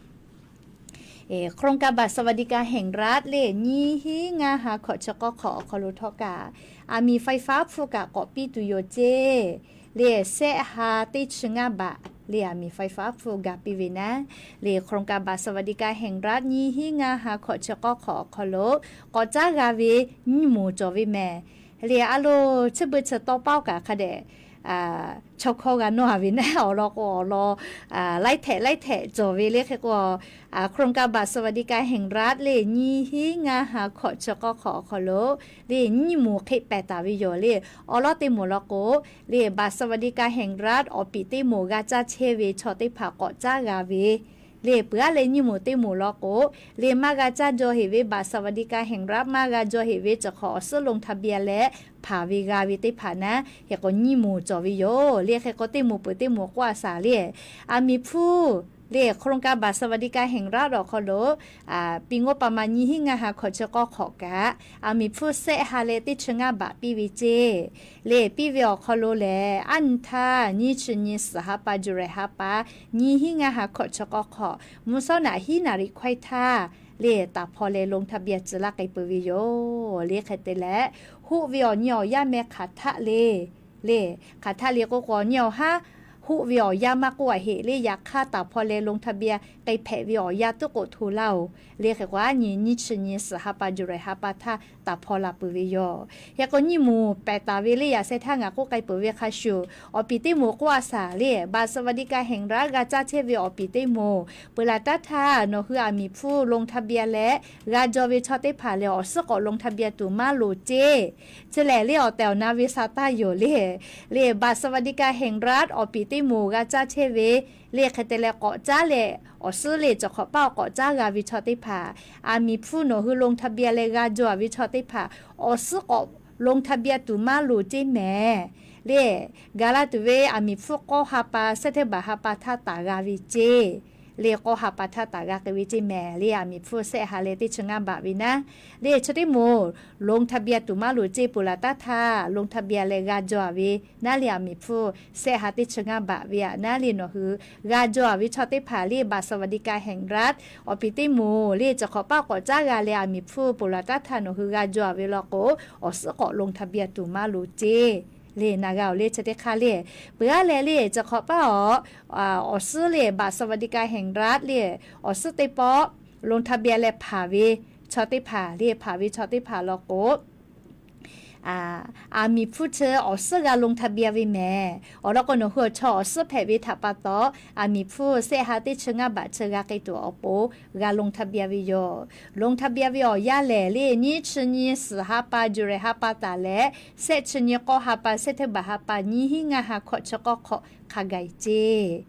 โครงการบัตรสวัสดิการแห่งรัฐ le nyiˇ hinˉ ngaˇ ha hkawꞈ chi k'awˇ hk'awꞈ awˬ hk'aw lo htawˇ kaꞈ, aˬ miˍ ไฟฟ้า hpfuhˇ kaꞈ k'awꞈ piˇ tuˬ yoˬ ceˇ. Le shehˆ ha teˇ chi ngaˇ baꞈ le aˬ miˍ ไฟฟ้า hpfuhˇ ga piˇ ve naˉ, le โครงการบัตรสวัสดิการแห่งรัฐ nyiˇ hinˉ ngaˇ ha hkawꞈ chi k'awˇ hk'awꞈ awˬ hk'aw lo k'awꞈ caˉ g'a ve nyiˇ moˍ cawˬ ve mehˍ. Le a lo, chi beuꞈ chi tawˇ paoˉ kaꞈ hk'a dehꞈ chaw hkawˇ g'a nawˇ a ve naˉ, awˬ lawn k'o awˬ lawn laiˉ htehꞈ laiˉ htehꞈ cawˬ ve le hk'e k'o, โครงการบัตรสวัสดิการแห่งรัฐ le nyiˇ hinˉ ngaˇ ha hkawꞈ chi k'awˇ hk'awꞈ awˬ hk'aw lo le nyiˇ moˍ hk'e pehˍ taˍ ve yoˬ le. Awˬ lawn teˇ moˍ law k'o, le บัตรสวัสดิการแห่งรัฐ awˬ piˍ teˇ moˍ g'a caˇ chehˇ ve chaw teˇ hpaˍ k'awꞈ caˉ g'a ve le, peuˬ aˉ leh nyiˇ moˍ teˇ moˍ law k'o, le maˇ g'a caˇ jaw heꞈ ve บัตรสวัสดิการแห่งรัฐ maˇ g'a jaw heꞈ ve cawˬ hk'awꞈ awˬ suhˉ ลงทะเบียน leh hpanˍ ve g'a ve teˇ hpaˍ naˉ, hk'e k'o nyiˇ moˍ cawˬ ve yoˬ le. Hk'e k'o teˇ moˍ peuˬ teˇ moˍ k'oˆ a shaˍ le, aˬ miˍ hpfuhˇ le โครงการบัตรสวัสดิการแห่งรัฐ awˬ hk'aw lo, pi ngoˇ pa ma nyiˇ hinˉ ngaˇ ha hkawꞈ chi k'awˇ hk'awꞈ kaꞈ, aˬ miˍ hpfuhˇ shehˆ ha leh teˇ chi ngaˇ baꞈ piˇ ve ceˇ. Le piˇ ve awˬ hk'aw lo lehˬ, aˉ nyi htaˇ nyiˇ chi nyi suhˍ ha pa July ha pa, nyiˇ hinˉ ngaˇ ha hkawꞈ chi k'awˇ hk'awꞈ, mvuhˇ shawˉ naꞈ hiˉ naˍ riˍ hkawehˇ htaˇ le taˍ hpaw leh ลงทะเบียน tcuh laˇ k'ai peuˬ ve yoˬ le. Hk'e te leh, hoˆ ve awˬ nyi awˬ yaˇ meh hk'aˬ htaˆ le, le hk'aˬ htaˆ le k'oˆ k'o, awˬ nyi awˬ haˉ hoˆ ve awˬ yanˇ maˇ k'oˆ a heˆ le, yaꞈ hk'aˇ taˍ hpaw leh ลงทะเบียน k'ai hpehꞈ ve awˬ yanˇ tuˉ k'oˆ hto laˇ oˬ. Le hk'e k'o, aˉ nyi nyiˇ chi nyi suhˍ ha pa July ha pa htaˇ taˍ hpaw la peuˬ ve yoˬ. Hk'e k'o, nyiˇ moˍ pehˬ taˍ ve le yaꞈ sheh htaˇ ngaˬ k'oˆ k'ai peuˬ ve hk'a shuˍ, awˬ piˍ teˇ moˍ k'oˆ a shaˍ le, บัตรสวัสดิการแห่งรัฐ g'a caˇ chehˇ ve awˬ piˍ teˇ moˍ peuˬ laˬ taˉ htaˇ, nawˬ hui aˬ miˍ hpfuhˇ ลงทะเบียน leh g'a jaw ve chaw teˇ hpaˍ lehˬ, awˬ suhˉ k'awꞈ ลงทะเบียน tuˬ maˇ loˍ ceˇ. Chi lehˬ le, awˬ tehˬ awˬ na ve sha taˇ yoˬ le. Le บัตรสวัสดิการแห่งรัฐ awˬ piˍ teˇ moˍ g'a caˇ chehˇ ve le, hk'e te leh k'awꞈ caˉ leh awˬ suhˉ le, cawˬ hk'awꞈ paˉ awˬ k'awꞈ caˉ g'a ve chaw teˇ hpaˍ, aˬ miˍ hpfuhˇ nawˬ hui ลงทะเบียน leh g'a jaw ve chaw teˇ hpaˍ, awˬ suhˉ k'awꞈ ลงทะเบียน tuˬ maˇ loˍ ceˇ mehˍ. Le, gaˬ la tuˬ ve aˬ miˍ hpfuhˇ k'awˇ ha pa, September ha pa htaˇ taˍ g'a ve ceˇ. Le k'awˇ ha pa htaˇ taˍ g'a k'ai ve ceˇ mehˍ. Le aˬ miˍ hpfuhˇ shehˆ ha leh teˇ chi ngaˇ baꞈ ve naˉ. Le chi teˇ moˍ ลงทะเบียน tuˬ maˇ loˍ ceˇ peuˬ laˬ taˉ htaˇ ลงทะเบียน leh g'a jaw ve naˉ le, aˬ miˍ hpfuhˇ shehˆ ha teˇ chi ngaˇ baꞈ ve aꞈ naˉ le, nawˬ hui g'a jaw ve chaw teˇ hpaˍ le, บัตรสวัสดิการแห่งรัฐ awˬ piˍ teˇ moˍ le, cawˬ hk'awꞈ paˉ k'awꞈ caˉ g'a leh aˬ miˍ hpfuhˇ peuˬ laˬ taˉ htaˇ nawˬ hui g'a jaw ve law k'o, awˬ suhˉ k'awꞈ ลงทะเบียน tuˬ maˇ loˍ ceˇ. Le na g'a oˬ le, chi teˇ hk'aˇ le, peuˬ aˉ leh le, cawˬ hk'awꞈ paˉ awˬ, awˬ suhˉ le, บัตรสวัสดิการแห่งรัฐ le, awˬ suhˉ teˇ pawˆ ลงทะเบียน leh hpanˍ ve chaw teˇ hpaˍ le, hpanˍ ve chaw teˇ hpaˍ law k'o, aˬ miˍ hpfuhˇ chi awˬ suhˉ g'a ลงทะเบียน ve mehˍ. Awˬ lawn k'o, nawˬ hui awˬ chaw awˬ suhˉ hpehꞈ ve htaꞈ pa taw, aˬ miˍ hpfuhˇ shehˆ ha teˇ chi ngaˇ baꞈ chi g'a k'ai tuˬ awˬ pon g'a ลงทะเบียน ve yoˬ. ลงทะเบียน ve awˬ yanˇ lehˬ le, nyiˇ chi nyi suhˍ ha pa July ha pa taˍ leh, shehˆ chi nyi k'awˇ ha pa September ha pa nyiˇ hinˉ ngaˇ ha hkawꞈ chi k'awˇ hk'awꞈ hk'a gaˬ ceˇ.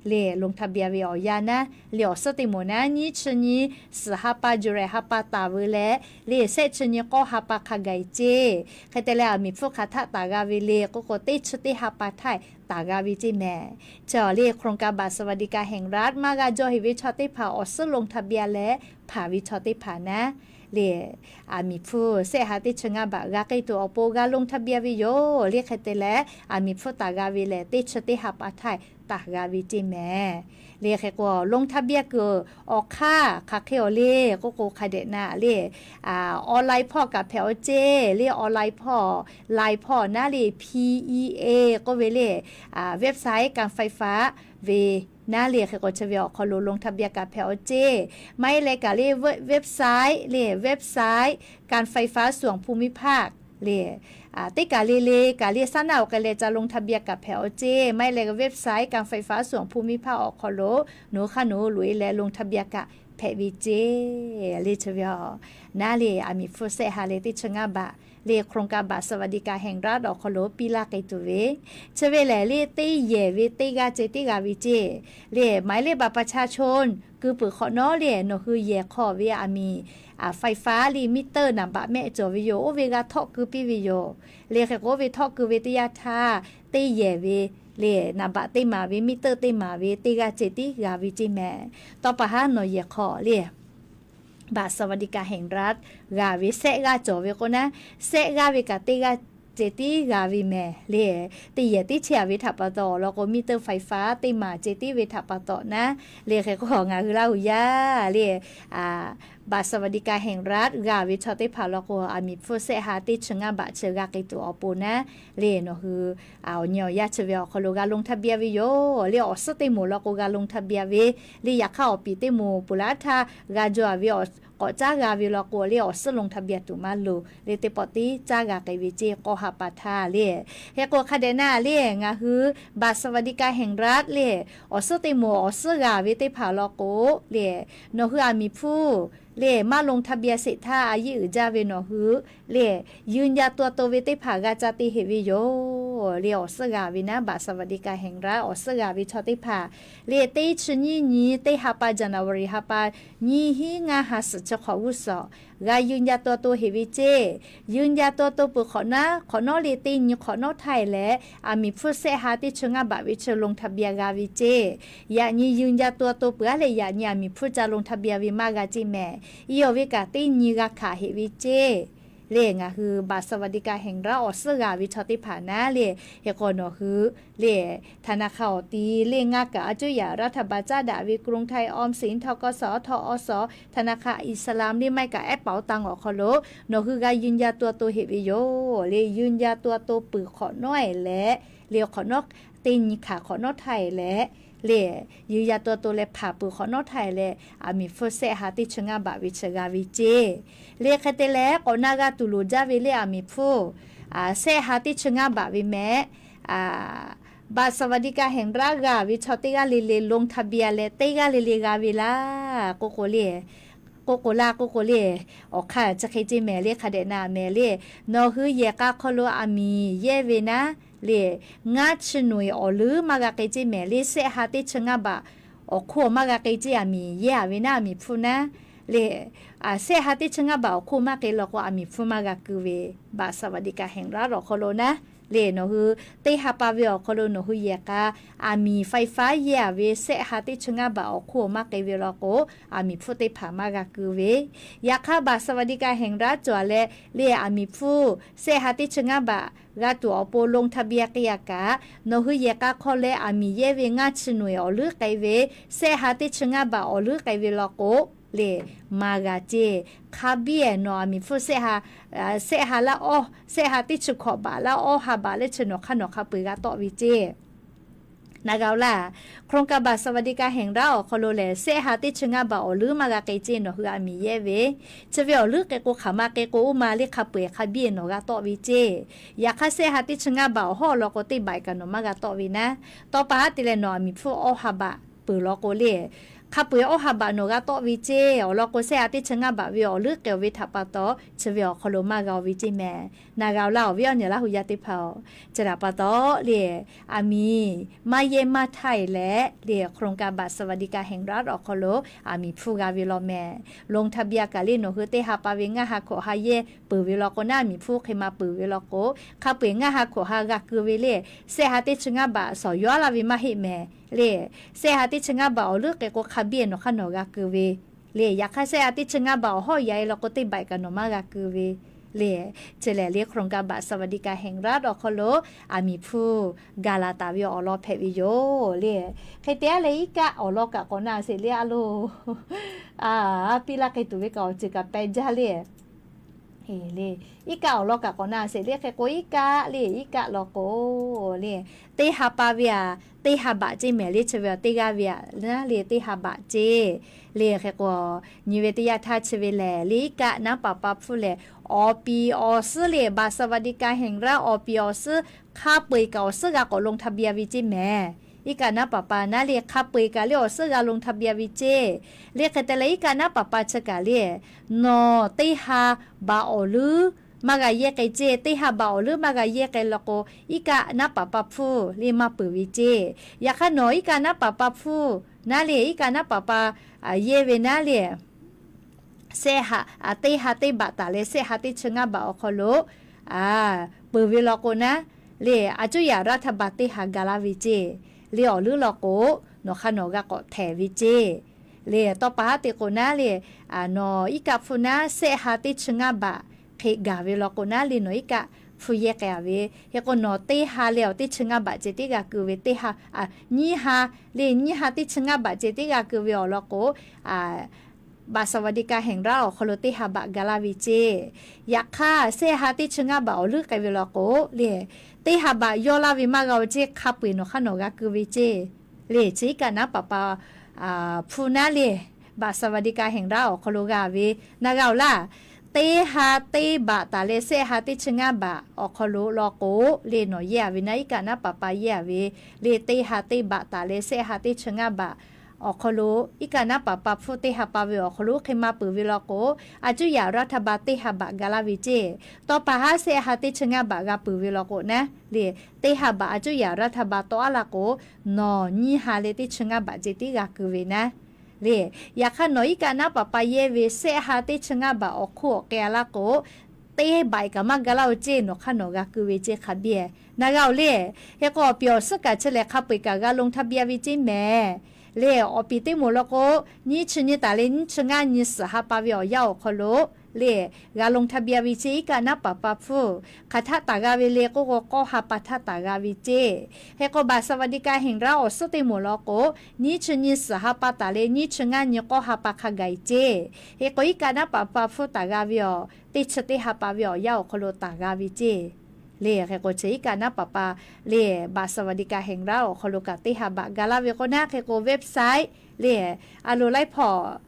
Le ลงทะเบียน ve awˬ yanˇ naˉ le, awˬ suhˉ teˇ moˍ naˉ nyiˇ chi nyi suhˍ ha pa July ha pa taˍ ve leh, le shehˆ chi nyi k'awˇ ha pa hk'a gaˬ ceˇ. Hk'e te leh aˬ miˍ hpfuhˇ hk'aˬ htaˆ taˍ g'a ve le k'oˆ k'o, teˇ chi teˇ ha pa htaˇ taˍ g'a ve ceˇ mehˍ. Chi awˬ le โครงการบัตรสวัสดิการแห่งรัฐ maˇ g'a jaw heꞈ ve chaw teˇ hpaˍ awˬ suhˉ ลงทะเบียน leh hpanˍ ve chaw teˇ hpaˍ naˉ le, aˬ miˍ hpfuhˇ shehˆ ha teˇ chi ngaˇ baꞈ g'a k'ai tuˬ awˬ pon g'a ลงทะเบียน ve yoˬ. Le hk'e te leh aˬ miˍ hpfuhˇ taˍ g'a ve lehˬ, teˇ chi teˇ ha pa htaˇ taˍ g'a ve ceˇ mehˍ. Le hk'e k'o, ลงทะเบียน kuiˬ awˬ hk'aˇ hk'aˬ hk'e awˬ le k'oˆ k'o, hk'a dehꞈ na le, online hpawˇ kaꞈ hpehꞈ awˬ ceˇ le, online hpawˇ, line hpawˇ naˉ le, P E A k'oˆ ve le, website การไฟฟ้า ve naˉ le, hk'e k'o chi ve awˬ hk'aw lo ลงทะเบียน kaꞈ hpehꞈ awˬ ceˇ. Maˇ heˆ leh kaꞈ le, website le, website การไฟฟ้าส่วนภูมิภาค le, teˇ kaˬ le le kaꞈ le, saˉ naˆ awˬ k'ai leh ca ลงทะเบียน kaꞈ hpehꞈ awˬ ceˇ. Maˇ heˆ leh website การไฟฟ้าส่วนภูมิภาค awˬ hk'aw lo nawˬ hui hk'a nawˬ hui loꞈ e leh ลงทะเบียน kaꞈ hpehꞈ ve ceˇ. Le chi ve aˬ naˉ le, aˬ miˍ hpfuhˇ shehˆ ha leh teˇ chi ngaˇ baꞈ le, โครงการบัตรสวัสดิการแห่งรัฐ awˬ hk'aw lo piˇ laˇ k'ai tuˬ ve, chi ve lehˬ le, teˇ yehˬ ve teˇ g'aˇ ceh tiˉ g'a ve ceˇ. Le หมายเลขบัตรประชาชน keu peuˬ hk'awꞈ nawˉ le, nawˬ hui yehˬ hk'aw ve aˬ miˍ ไฟฟ้า le, meter naˍ baꞈ mehˆ cawˬ ve yoˬ. Oˇ ve g'a htawˆ keu piˇ ve yoˬ. Le hk'e k'o, oˇ ve htawˆ keu ve teˇ yanˇ htaˇ, teˇ yehˬ ve le, naˍ baꞈ teˇ maˍ ve, meter teˇ maˍ ve teˇ g'aˇ ceh tiˉ g'a ve ceˇ mehˍ. Tawˇ pa haˉ nawˬ yehˬ hk'aw le บัตรสวัสดิการแห่งรัฐ g'a ve shehˆ g'aˇ cawˬ ve k'o naˉ, shehˆ g'aˇ ve kaꞈ teˇ g'aˇ ceh tiˉ g'a ve mehˍ le. Teˇ yehˬ tiˉ chehˇ a ve htaꞈ pa taw awˬ lawn k'o, meter ไฟฟ้า teˇ maˍ ceh tiˉ ve htaꞈ pa taw naˉ le. Hk'e k'o, ngaˬ hui Laˇ huˍ yaˇ le, บัตรสวัสดิการแห่งรัฐ g'a ve chaw teˇ hpaˍ law k'o, aˬ miˍ hpfuhˇ shehˆ ha teˇ chi ngaˇ baꞈ chi g'a k'ai tuˬ awˬ pon naˉ le, nawˬ hui awˬ nyi awˬ yanˇ chi ve awˬ hk'aw lo g'a ลงทะเบียน ve yoˬ. Le awˬ suhˉ teˇ moˍ law k'o g'a ลงทะเบียน ve le, yaꞈ hk'aˇ awˬ piˍ teˇ moˍ peuˬ laˇ htaˇ g'a jaw a ve, k'awꞈ caˉ g'a ve law k'o le, awˬ suhˉ ลงทะเบียน tuˬ maˇ loˍ le, teˇ pawˆ tiˉ caˉ g'a k'ai ve ceˇ, k'awˇ ha pa htaˇ le. Hk'e k'o, hk'a dehꞈ na le, ngaˬ hui บัตรสวัสดิการแห่งรัฐ le, awˬ suhˉ teˇ moˍ awˬ suhˉ g'a ve teˇ hpaˍ law k'o le, nawˬ hui aˬ miˍ hpfuhˇ le maˇ ลงทะเบียน sheˍ htaˇ a yeˇ uiˍ jaˇ ve nawˬ hui le, ยืนยันตัวตน ve teˇ hpaˍ g'a ca te heꞈ ve yoˬ. Le awˬ suhˉ g'a ve naˉ, บัตรสวัสดิการแห่งรัฐ awˬ suhˉ g'a ve chaw teˇ hpaˍ le, teˇ chi nyiˇ nyi teˇ ha pa January ha pa nyiˇ hinˉ ngaˇ ha suhˍ chi hk'awꞈ g'uˇ suhˍ g'a ยืนยันตัวตน heꞈ ve ceˇ. ยืนยันตัวตน peuˬ hk'awꞈ naˉ hk'awꞈ nawˉ le, teˇ nyi hk'awꞈ nawˉ htaˇ e leh, aˬ miˍ hpfuhˇ shehˆ ha teˇ chi ngaˇ baꞈ ve chi ลงทะเบียน g'a ve ceˇ. Yaꞈ nyi ยืนยันตัวตน peuˬ aˉ leh yaꞈ nyi aˬ miˍ hpfuhˇ ca ลงทะเบียน ve maˇ g'a ceˇ mehˍ. Iˉ awˬ ve kaꞈ teˇ nyi g'a hkanˍ heꞈ ve ceˇ. Le ngaˬ hui บัตรสวัสดิการแห่งรัฐ awˬ suhˉ g'a ve chaw teˇ hpaˍ naˉ le, hk'e k'o nawˬ hui le ธนาคาร awˬ ti le ngaˇ kaꞈ a cuˇ yaꞈ รัฐบาล caˉ daꞈ ve กรุงไทย ออมสิน ทกส ทอส ธนาคารอิสลาม le maˇ heˆ kaꞈ แอปเป๋าตัง awˬ hk'aw lo nawˬ hui g'a ยืนยันตัวตน heꞈ ve yoˬ. Le ยืนยันตัวตน peuˬ hk'awꞈ nawˉ e leh, le hk'awꞈ nawˉ teˇ nyi hkanˍ hk'awꞈ nawˉ htaˇ e leh, le, yuˬ yaˇ to to leh hpanˍ peuˬ hk'awꞈ nawˉ htaˇ e leh, aˬ miˍ hpfuhˇ sehˆ ha teˇ chi ngaˇ baꞈ ve chi g'a ve ceˇ. Le hk'e te leh k'awꞈ na g'a tuˬ loˍ jaˇ ve le aˬ miˍ hpfuhˇ, sehˆ ha teˇ chi ngaˇ baꞈ ve mehˍ. บัตรสวัสดิการแห่งรัฐ g'a ve chaw teˇ g'aˇ le le ลงทะเบียน leh teˇ g'aˇ le le g'a ve laˇ k'oˆ k'o le, k'oˆ k'o laˇ k'oˆ k'o le, awˬ hk'aˇ chi hk'e ceˇ mehˍ le hk'a dehꞈ na mehˍ le. Nawˬ hui yehˬ k'a hk'aw lo aˬ miˍ yehˇ ve naˉ le, ngaˇ chi nawˬ eˬ awˬ leuˉ maˇ g'a k'ai ceˇ mehˍ le, sehˆ ha teˇ chi ngaˇ baꞈ awˬ hk'oˆ maˇ g'a k'ai ceˇ aˬ miˍ yehˇ a ve naˉ aˬ miˍ hpfuhˇ naˉ le, sehˆ ha teˇ chi ngaˇ baꞈ awˬ hk'oˆ maˇ k'ai law k'o aˬ miˍ hpfuhˇ maˇ g'a keu ve. บัตรสวัสดิการแห่งรัฐ awˬ hk'aw lo naˉ le, nawˬ hui teˇ ha pa ve awˬ hk'aw lo nawˬ hui yehˬ k'a aˬ miˍ ไฟฟ้า yehˇ a ve sehˆ ha teˇ chi ngaˇ baꞈ awˬ hk'oˆ maˇ k'ai ve law k'o, aˬ miˍ hpfuhˇ teˇ hpaˍ maˇ g'a keu ve. Yaꞈ hk'aˇ บัตรสวัสดิการแห่งรัฐ cawˬ a leh le aˬ miˍ hpfuhˇ sehˆ ha teˇ chi ngaˇ baꞈ g'a tuˬ awˬ pon ลงทะเบียน k'ai a kaꞈ, nawˬ hui yehˬ k'a hk'aw leh aˬ miˍ yehˇ ve ngaˇ chi nawˬ eˬ awˬ leuˉ k'ai ve, sehˆ ha teˇ chi ngaˇ baꞈ awˬ leuˉ k'ai ve law k'o, le, maˇ g'a ceˇ. Hk'a biˇ eˬ nawˬ aˬ miˍ hpfuhˇ sehˆ ha, sehˆ ha laˇ awˇ, sehˆ ha teˇ chi hkawꞈ baꞈ laˇ awˇ ha baꞈ leh chi nawˬ hk'aˇ nawˬ hk'a peu eˬ g'a tawˆ ve ceˇ. Na g'a-o laˇ, โครงการบัตรสวัสดิการแห่งรัฐ awˬ hk'aw lo lehˬ, sehˆ ha teˇ chi ngaˇ baꞈ awˬ leuˉ maˇ g'a k'ai ceˇ nawˬ hui aˬ miˍ yehˇ ve. Chi ve awˬ leuˉ k'ai k'o hk'aˬ ma k'ai k'o oˇ ma le hk'a peu eˬ hk'a biˇ eˬ nawˬ g'a tawˆ ve ceˇ. Yaꞈ hk'aˇ sehˆ ha teˇ chi ngaˇ baꞈ awˬ hawˉ law k'o teˇ baꞈ kaꞈ nawˬ maˇ g'a tawˆ ve naˉ. Tawˇ pa haˉ te leh nawˬ aˬ miˍ hpfuhˇ awˇ ha baꞈ peuˬ law k'o le, hk'a peu eˬ awˇ ha baꞈ nawˬ g'a tawˆ ve ceˇ. Awˬ lawn k'o sehˆ ha teˇ chi ngaˇ baꞈ ve awˬ leuˉ k'ai ve htaꞈ pa taw chi ve awˬ hk'aw lo maˇ g'a-o ve ceˇ mehˍ. Na g'a-o laˇ awˬ viˉ awˬ nyi Laˇ hu yaˇ teˇ hpaˍ-oˬ, chi htaꞈ pa taw le, aˬ miˍ maˇ yehˇ maˇ htaˇ eˬ leh le โครงการบัตรสวัสดิการแห่งรัฐ awˬ hk'aw lo aˬ miˍ hpfuhˇ g'a ve law mehˍ. ลงทะเบียน kaꞈ le nawˬ hui teˇ ha pa ve ngaˇ ha hkawꞈ ha yehˇ peuˬ ve law k'o naˉ aˬ miˍ hpfuhˇ hk'e ma peuˬ ve law k'o, hk'a peu eˬ ngaˇ ha hkawꞈ ha g'a keu ve le, sehˆ ha teˇ chi ngaˇ baꞈ sawˍ yaw laˇ ve maˇ heˆ mehˍ le. Sehˆ ha teˇ chi ngaˇ baꞈ awˬ leuˉ k'ai k'o hk'a biˇ eˬ nawˬ hk'aˇ nawˬ g'a keu ve le. Yaꞈ hk'aˇ sehˆ ha teˇ chi ngaˇ baꞈ awˬ hawˉ yaꞈ e law k'o teˇ baꞈ kaꞈ nawˬ maˇ g'a keu ve le. Chi lehˬ le โครงการบัตรสวัสดิการแห่งรัฐ awˬ hk'aw lo aˬ miˍ hpfuhˇ ga la taˍ ve awˬ lawn hpehꞈ ve yoˬ le. Hk'e te a leh iˉ kaˆ awˬ lawn kaꞈ k'awꞈ na sheˍ le a loˬ. A, piˇ laˇ k'ai tuˬ ve kaꞈ awˬ ceuˬ kaꞈ peh jaˇ le. Le, iˉ kaˆ awˬ lawn kaꞈ k'awꞈ na sheˍ le hk'e k'o iˉ kaˆ le, iˉ kaˆ law k'o le, teˇ ha pa ve a, teˇ ha baꞈ ceˇ mehˍ le chi ve a teˇ g'aˇ ve a naˉ le teˇ ha baꞈ ceˇ le hk'e k'o, nyi ve teˇ yanˇ htaˇ chi ve lehˬ le iˉ kaˆ naˉ paˍ pa hpfuhˇ lehˬ, awˬ piˍ awˬ suhˉ le บัตรสวัสดิการแห่งรัฐ awˬ piˍ awˬ suhˉ hk'a peu eˬ kaꞈ awˬ suhˉ g'a k'awꞈ ลงทะเบียน ve ceˇ mehˍ. Iˉ kaˆ naˉ paˍ pa naˉ le hk'a peu eˬ kaꞈ le awˬ suhˉ g'a ลงทะเบียน ve ceˇ. Le hk'e te leh iˉ kaˆ naˉ paˍ pa chi kaꞈ le, nawˬ teˇ ha baꞈ awˬ leuˉ maˇ g'a yehˇ k'ai ceˇ. Teˇ ha baꞈ awˬ leuˉ maˇ g'a yehˇ k'ai law k'o, iˉ kaˆ naˉ paˍ pa hpfuhˇ le maˇ peuˬ ve ceˇ. Yaꞈ hk'aˇ nawˬ iˉ kaˆ naˉ paˍ pa hpfuhˇ naˉ le iˉ kaˆ naˉ paˍ pa yehˇ ve naˉ le, sehˆ ha, teˇ ha teˇ baꞈ taˍ leh sehˆ ha teˇ chi ngaˇ baꞈ awˬ hk'aw lo peuˬ ve law k'o naˉ, le a cuˇ yaꞈ รัฐบาล teˇ ha ga laˇ ve ceˇ. Le awˬ leuˉ law k'o, nawˬ hk'aˇ nawˬ g'a k'awꞈ htehˍ ve ceˇ. Le tawˇ pa haˉ te k'o naˉ le, nawˬ iˉ kaˆ hpfuhˇ naˉ sehˆ ha teˇ chi ngaˇ baꞈ hk'e gaˬ ve law k'o naˉ le nawˬ iˉ kaˆ hpfuhˇ yehˇ k'ai a ve. Hk'e k'o nawˬ teˇ ha leh awˬ teˇ chi ngaˇ baꞈ ceh tiˉ g'a keu ve teˇ ha, nyiˇ ha, le nyiˇ ha teˇ chi ngaˇ baꞈ ceh tiˉ g'a keu ve awˬ lawn k'o, บัตรสวัสดิการแห่งรัฐ awˬ hk'aw lo teˇ ha baꞈ ga laˇ ve ceˇ. Yaꞈ hk'aˇ sehˆ ha teˇ chi ngaˇ baꞈ awˬ leuˉ k'ai ve law k'o le, teˇ ha baꞈ yawˇ laˇ ve maˇ g'a-o ceˇ, hk'a peu eˬ nawˬ hk'aˇ nawˬ g'a keu ve ceˇ. Le chi iˉ kaˆ naˉ paˍ pa hpfuhˇ naˉ le, บัตรสวัสดิการแห่งรัฐ awˬ hk'aw lo g'a ve, na g'a-oˬ laˇ. Teˇ ha teˇ baꞈ taˍ leh sehˆ ha teˇ chi ngaˇ baꞈ awˬ hk'aw lo law k'o, le nawˬ yehˇ a ve naˉ iˉ kaˆ naˉ paˍ pa yehˇ a ve, le teˇ ha teˇ baꞈ taˍ leh sehˆ ha teˇ chi ngaˇ baꞈ awˬ hk'aw lo iˉ kaˆ naˉ paˍ pa hpfuhˇ teˇ ha pa ve awˬ hk'aw lo hk'e maˇ peuˬ ve law k'o, a cuˇ yaꞈ รัฐบาล teˇ ha baꞈ ga laˇ ve ceˇ. Tawˇ pa haˉ sehˆ ha teˇ chi ngaˇ baꞈ g'a peuˬ ve law k'o naˉ le, teˇ ha baꞈ a cuˇ yaꞈ รัฐบาล tawˆ a laˇ k'o, nawˬ nyiˇ ha leh teˇ chi ngaˇ baꞈ ceh tiˉ g'a keu ve naˉ le. Yaꞈ hk'aˇ nawˬ iˉ kaˆ naˉ paˍ pa yehˇ ve sehˆ ha teˇ chi ngaˇ baꞈ awˬ hk'oˆ awˬ k'ai a laˇ k'o, teˇ baꞈ kaꞈ maˇ ga laˇ-o ceˇ, nawˬ hk'aˇ nawˬ g'a keu ve ceˇ hk'a biˇ. Na g'a-oˬ le, hk'e k'o awˬ piˍ awˬ suhˉ kaꞈ chi lehˬ hk'a peu eˬ kaꞈ g'a ลงทะเบียน ve ceˇ mehˍ. Le awˬ piˍ teˇ moˍ law k'o, nyiˇ chi nyi taˍ leh nyiˇ chi ngaˇ nyi suhˍ ha pa ve awˬ yanˇ awˬ hk'aw lo le g'a ลงทะเบียน ve ceˇ, iˉ kaˆ naˉ paˍ pa hpfuhˇ hk'aˬ htaˆ taˍ g'a ve le k'oˆ k'o, k'awˇ ha pa htaˆ taˍ g'a ve ceˇ. Hk'e k'o บัตรสวัสดิการแห่งรัฐ awˬ suhˉ teˇ moˍ law k'o, nyiˇ chi nyi suhˍ ha pa taˍ leh nyiˇ chi ngaˇ nyi k'awˇ ha pa hk'a gaˬ e ceˇ. Hk'e k'o iˉ kaˆ naˉ paˍ pa hpfuhˇ taˍ g'a ve awˬ teˇ chi teˇ ha pa ve awˬ yanˇ awˬ hk'aw lo taˍ g'a ve ceˇ. Le hk'e k'o chi iˉ kaˆ naˉ paˍ pa le บัตรสวัสดิการแห่งรัฐ awˬ hk'aw lo kaꞈ teˇ ha baꞈ ga laˇ ve k'o naˉ, hk'e k'o website le a loˍ laiˉ hpawˇ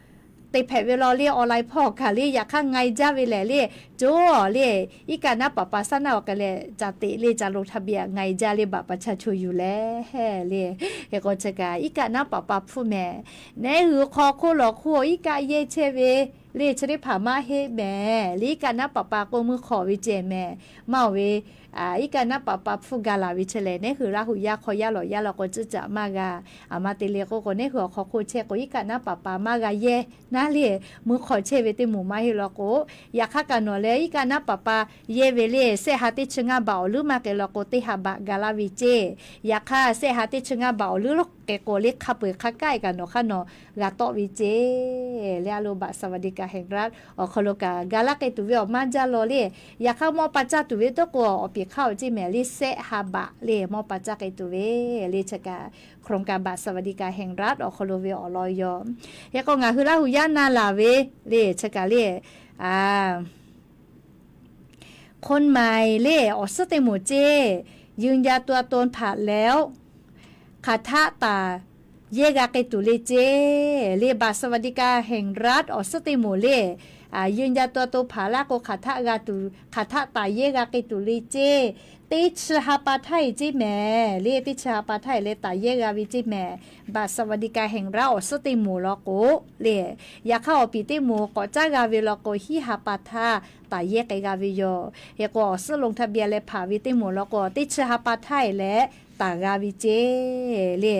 te hpehꞈ ve law le online hpawˇ kaꞈ le yaꞈ hk'aˇ ง่าย jaˇ ve lehˬ le, co le iˉ kaˆ naˉ paˍ pa saˉ naˆ awˬ k'ai leh ca teꞈ le ca ลงทะเบียน ง่าย jaˇ le บัตรประชาชน yoˬ lehˬ le. Hk'e k'o chi kaꞈ iˉ kaˆ naˉ paˍ pa hpfuhˇ mehˍ. Neˉ hui hk'aw hk'oˆ lawˬ hk'oˆ iˉ kaˆ yehˇ chehˇ ve le chi teˇ hpaˍ maˇ heˆ mehˍ. Le iˉ kaˆ naˉ paˍ pa k'o meuˇ hk'awꞈ ve ceh mehˍ. Maˇ oˬ ve iˉ kaˆ naˉ paˍ pa hpfuhˇ ga laˬ ve chi lehˬ, neˉ hui Laˇ huˍ yaˇ hk'aw yaˇ lawˬ yaˇ law k'o tcuhˇ caꞈ maˇ g'a. A ma te le k'oˆ k'o neˉ hui awˬ hk'aw hk'oˆ chehˇ k'o iˉ kaˆ naˉ paˍ pa maˇ g'a yehˇ naˉ le, meuˇ hk'awꞈ chehˇ ve teˇ moˍ maˇ heˆ law k'o, yaꞈ hk'aˇ kaꞈ nawˬ leh iˉ kaˆ naˉ paˍ pa yehˇ ve le sehˆ ha teˇ chi ngaˇ baꞈ awˬ leuˉ maˇ k'ai law k'o teˇ ha baꞈ ga laˇ ve ceˇ. Yaꞈ hk'aˇ sehˆ ha teˇ chi ngaˇ baꞈ awˬ leuˉ k'ai k'o le hk'a peu-eˬ hk'a kaˆ-e kaꞈ nawˬ hk'aˇ nawˬ g'a tawˆ ve ceˇ. Le a lo บัตรสวัสดิการแห่งรัฐ awˬ hk'aw lo kaꞈ ga laˇ k'ai tuˬ ve awˬ maˇ jaˇ law le. Yaꞈ hk'aˇ mawˇ pa caˇ tuˬ ve tawˇ k'o awˬ piˍ hk'aˇ awˬ ceˇ mehˍ le sehˆ ha baꞈ le mawˇ pa caˇ k'ai tuˬ ve le chi kaꞈ โครงการบัตรสวัสดิการแห่งรัฐ awˬ hk'aw lo ve awˬ lawn yoˬ. Hk'e k'o ngaˬ hui Laˇ huˍ yaˇ na laˬ ve le chi kaꞈ le คนใหม่ le awˬ suhˉ teˇ moˍ ceˇ ยืนยันตัวตนผ่านแล้ว hk'aˬ htaˆ taˍ yehˇ g'a k'ai tuˬ le ceˇ. Le บัตรสวัสดิการแห่งรัฐ awˬ suhˉ teˇ moˍ le ยืนยันตัวตนผ่าน laˇ k'o hk'aˬ htaˆ g'a tuˬ, hk'aˬ htaˆ taˍ yehˇ g'a k'ai tuˬ le ceˇ. Teˇ chi ha pa htaˇ-e ceˇ mehˍ le, teˇ chi ha pa htaˇ-e leh taˍ yehˇ g'a ve ceˇ mehˍ. บัตรสวัสดิการแห่งรัฐ awˬ suhˉ teˇ moˍ law k'o le, yaꞈ hk'aˇ awˬ piˍ teˇ moˍ k'awꞈ caˉ g'a ve law k'o hiˉ ha pa htaˇ taˍ yehˇ k'ai g'a ve yoˬ. Hk'e k'o awˬ suhˉ ลงทะเบียน leh hpanˍ ve teˇ moˍ law k'o teˇ chi ha pa htaˇ-e leh taˍ g'a ve ceˇ le.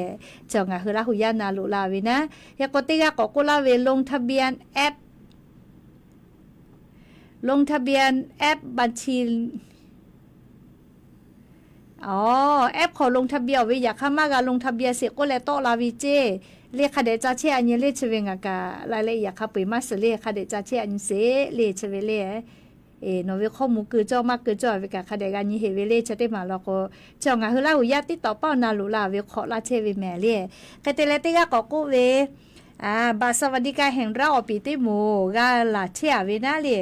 Chi ngaˬ hui Laˇ huˍ yaˇ na loꞈ la ve naˉ. Hk'e k'o teˇ g'aˇ k'awꞈ k'oˆ laˇ ve ลงทะเบียน แอป ลงทะเบียน แอปบัญชี Aw, app hk'aw ลงทะเบียน awˬ ve yaꞈ hk'aˇ maˇ g'a ลงทะเบียน sheˍ k'oˆ leh tawˆ la ve ceˇ. Le hk'a dehꞈ ca chehˇ a nyi le chi ve ngaˬ kaꞈ la leh yaꞈ hk'a peu-eˬ maˇ shiˍ le hk'a dehꞈ ca chehˇ a nyi sheˍ le chi ve le. Nawˬ ve hkawˇ mvuh keu cawˇ maˇ keu cawˇ ve kaꞈ hk'a dehꞈ g'a nyi heˍ ve le chi teˇ maˬ law k'o, chi ngaˬ hui Laˇ huˍ yaˇ tiˉ tawꞈ paˆ awˬ na loꞈ la ve hk'awꞈ laˇ chehˇ ve mehˍ le. Hk'e te leh teˇ g'aˇ k'awꞈ k'oˆ ve บัตรสวัสดิการแห่งรัฐ awˬ piˍ teˇ moˍ g'a laˬ chehˇ a ve naˉ le,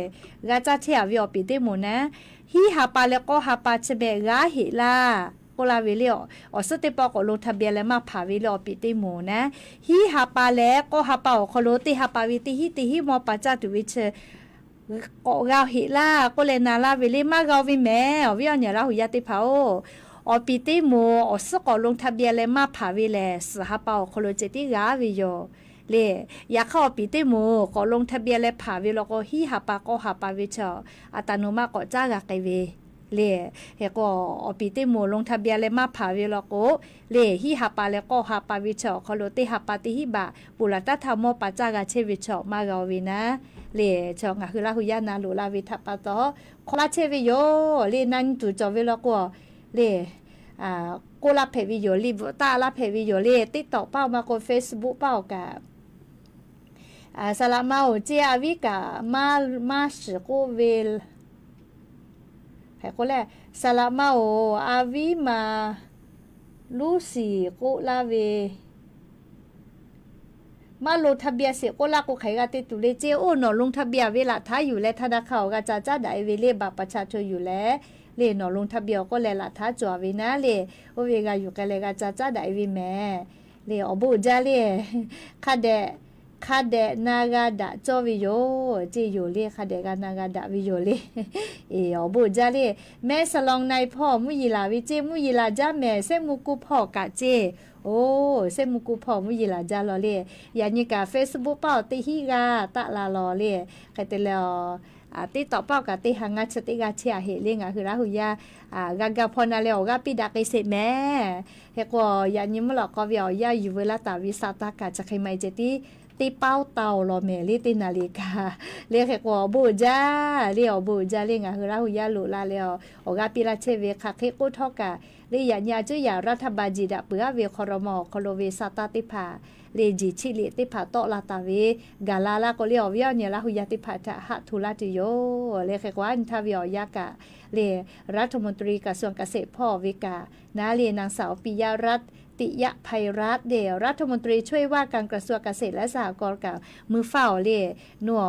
g'a caˇ chehˇ a ve awˬ piˍ teˇ moˍ naˉ, hiˉ ha pa leh k'awˇ ha pa chi mehˍ g'a heꞈ laˇ k'oˆ laˇ ve le. Awˬ suhˉ teˇ pawˆ k'awꞈ ลงทะเบียน leh maˇ hpanˍ ve le awˬ piˍ teˇ moˍ naˉ, hiˉ ha pa leh k'awˇ ha pa awˬ hk'aw lo teˇ ha pa ve teˇ hinˉ teˇ hinˉ mawˇ pa caˇ tuˬ ve chi k'awꞈ g'a heꞈ laˇ k'oˆ leh na laˇ ve le. Maˇ g'a ve mehˍ. Awˬ viˉ awˬ nyi Laˇ huˍ yaˇ teˇ hpaˍ-oˬ, awˬ piˍ teˇ moˍ awˬ suhˉ k'awꞈ ลงทะเบียน leh maˇ hpanˍ ve lehˬ suhˍ ha pa awˬ hk'aw lo ceh tiˉ g'a ve yoˬ le. Yaꞈ hk'aˇ awˬ piˍ teˇ moˍ k'awꞈ ลงทะเบียน leh hpanˍ ve law k'o hiˉ ha pa k'awˇ ha pa ve chi อัตโนมัติ k'awꞈ caˇ g'a k'ai ve le. Hk'e k'o awˬ piˍ teˇ moˍ ลงทะเบียน leh maˇ hpanˍ ve law k'o le hiˉ ha pa leh k'awˇ ha pa ve chi awˬ hk'aw lo teˇ ha pa teˇ hinˉ baꞈ ponˬ laˬ taˉ htaˇ mawˇ pa caˇ g'a chehˇ ve chi maˇ g'a ve naˉ le. Chi ngaˬ hui Laˇ huˍ yaˇ na loꞈ la ve htaꞈ pa taw hk'awꞈ laˇ chehˇ ve yoˬ le. Na nyi tuˬ cawˬ ve law k'o le k'oˆ laˇ hpehꞈ ve yoˬ le, bvuhꞈ taˆ laˇ hpehꞈ ve yoˬ le. TikTok paˇ awˬ ma k'o Facebook paˇ awˬ kaꞈ, saˍ laꞈ ma-oˬ ceˇ, a viˉ kaꞈ maˇ shiˍ k'oˆ ve hk'e k'o le, saˍ laꞈ ma-oˬ a viˉ ma luˇ shiˍ k'oˆ laˇ ve maˇ ลงทะเบียน sheˍ k'oˆ laˇ k'o hk'aˬ g'a te tuˬ le ceˇ. Oˇ nawˬ ลงทะเบียน ve laꞈ htaˉ yuˬ leh ธนาคาร awˬ g'a ca caˉ daꞈ e ve le, บัตรประชาชน yuˬ leh le nawˬ ลงทะเบียน awˬ k'oˆ leh laꞈ htaˉ cawˬ ve naˉ le, oˇ ve g'a yuˬ k'ai leh g'a ca caˉ daꞈ e ve mehˍ le. Awˬ bon uiˍ jaˇ le. Hk'a dehꞈ, hk'a dehꞈ na g'a daꞈ cawˇ ve yoˬ ceˇ yoˬ le. Hk'a dehꞈ g'a na g'a daꞈ ve yoˬ le. Awˬ bon uiˍ jaˇ le. Mehˆ saˍ lawn na-e hpawˇ mvuhˇ yeˬ laˬ ve ceˇ, mvuhˇ yeˬ laˬ jaˇ mehˍ. Sehˉ mvuh ku hpawˇ kaꞈ ceˇ, oˬ sehˉ mvuh ku hpawˇ mvuhˇ yeˬ laˬ jaˇ law le. Yaꞈ nyi kaꞈ Facebook paˇ awˬ teˇ hinˉ g'aˇ taˆ la law le. Hk'e te leh TikTok paˇ awˬ kaꞈ teˇ ha ngaˇ chi teˇ g'aˇ chehˇ a heꞈ le. Ngaˬ hui Laˇ huˍ yaˇ g'a ga hpawˇ na leh awˬ g'aˇ piˇ daꞈ k'ai sheˍ mehˍ. Hk'e k'o yaꞈ nyi mvuhˇ lawꞈ k'aw ve awˬ yanˇ yuˬ veu laˇ taˍ ve sa taˇ kaꞈ chi hk'e maˇ heˆ ceh tiˉ teˇ paˉ taˍ-oˬ law mehˍ le teˇ naˍ liꞈ kaꞈ le. Hk'e k'o awˬ bon uiˍ jaˇ le, awˬ bon uiˍ jaˇ le. Ngaˬ hui Laˇ huˍ yaˇ loꞈ la leh awˬ g'aˇ piˇ laˇ chehˇ ve hk'aˬ hk'e k'oˆ htawˇ kaꞈ le yaꞈ nyi a cuˉ yaꞈ รัฐบาล jiˬ daꞈ peuˬ aˉ ve ครม. awˬ hk'aw lo ve sa taˇ teˇ hpaˍ le jiˬ chiˆ liꞈ teˇ hpaˍ tawˆ la taˍ ve gaˬ la laˇ k'o le awˬ viˉ awˬ nyi Laˇ huˍ yaˇ teˇ hpaˍ htaꞈ haꞈ hto laˇ tuˬ yoˬ le. Hk'e k'o a nyi htaˇ ve awˬ yanˇ kaꞈ le รัฐมนตรีกระทรวงเกษตร hpawˇ ve kaꞈ naˉ le นางสาว ปิยะรัตน์ ติยะไพรัตน์ เดช รัฐมนตรีช่วยว่าการกระทรวงเกษตรและสหกรณ์กล่าว mui faˇ awˬ le, nawˬ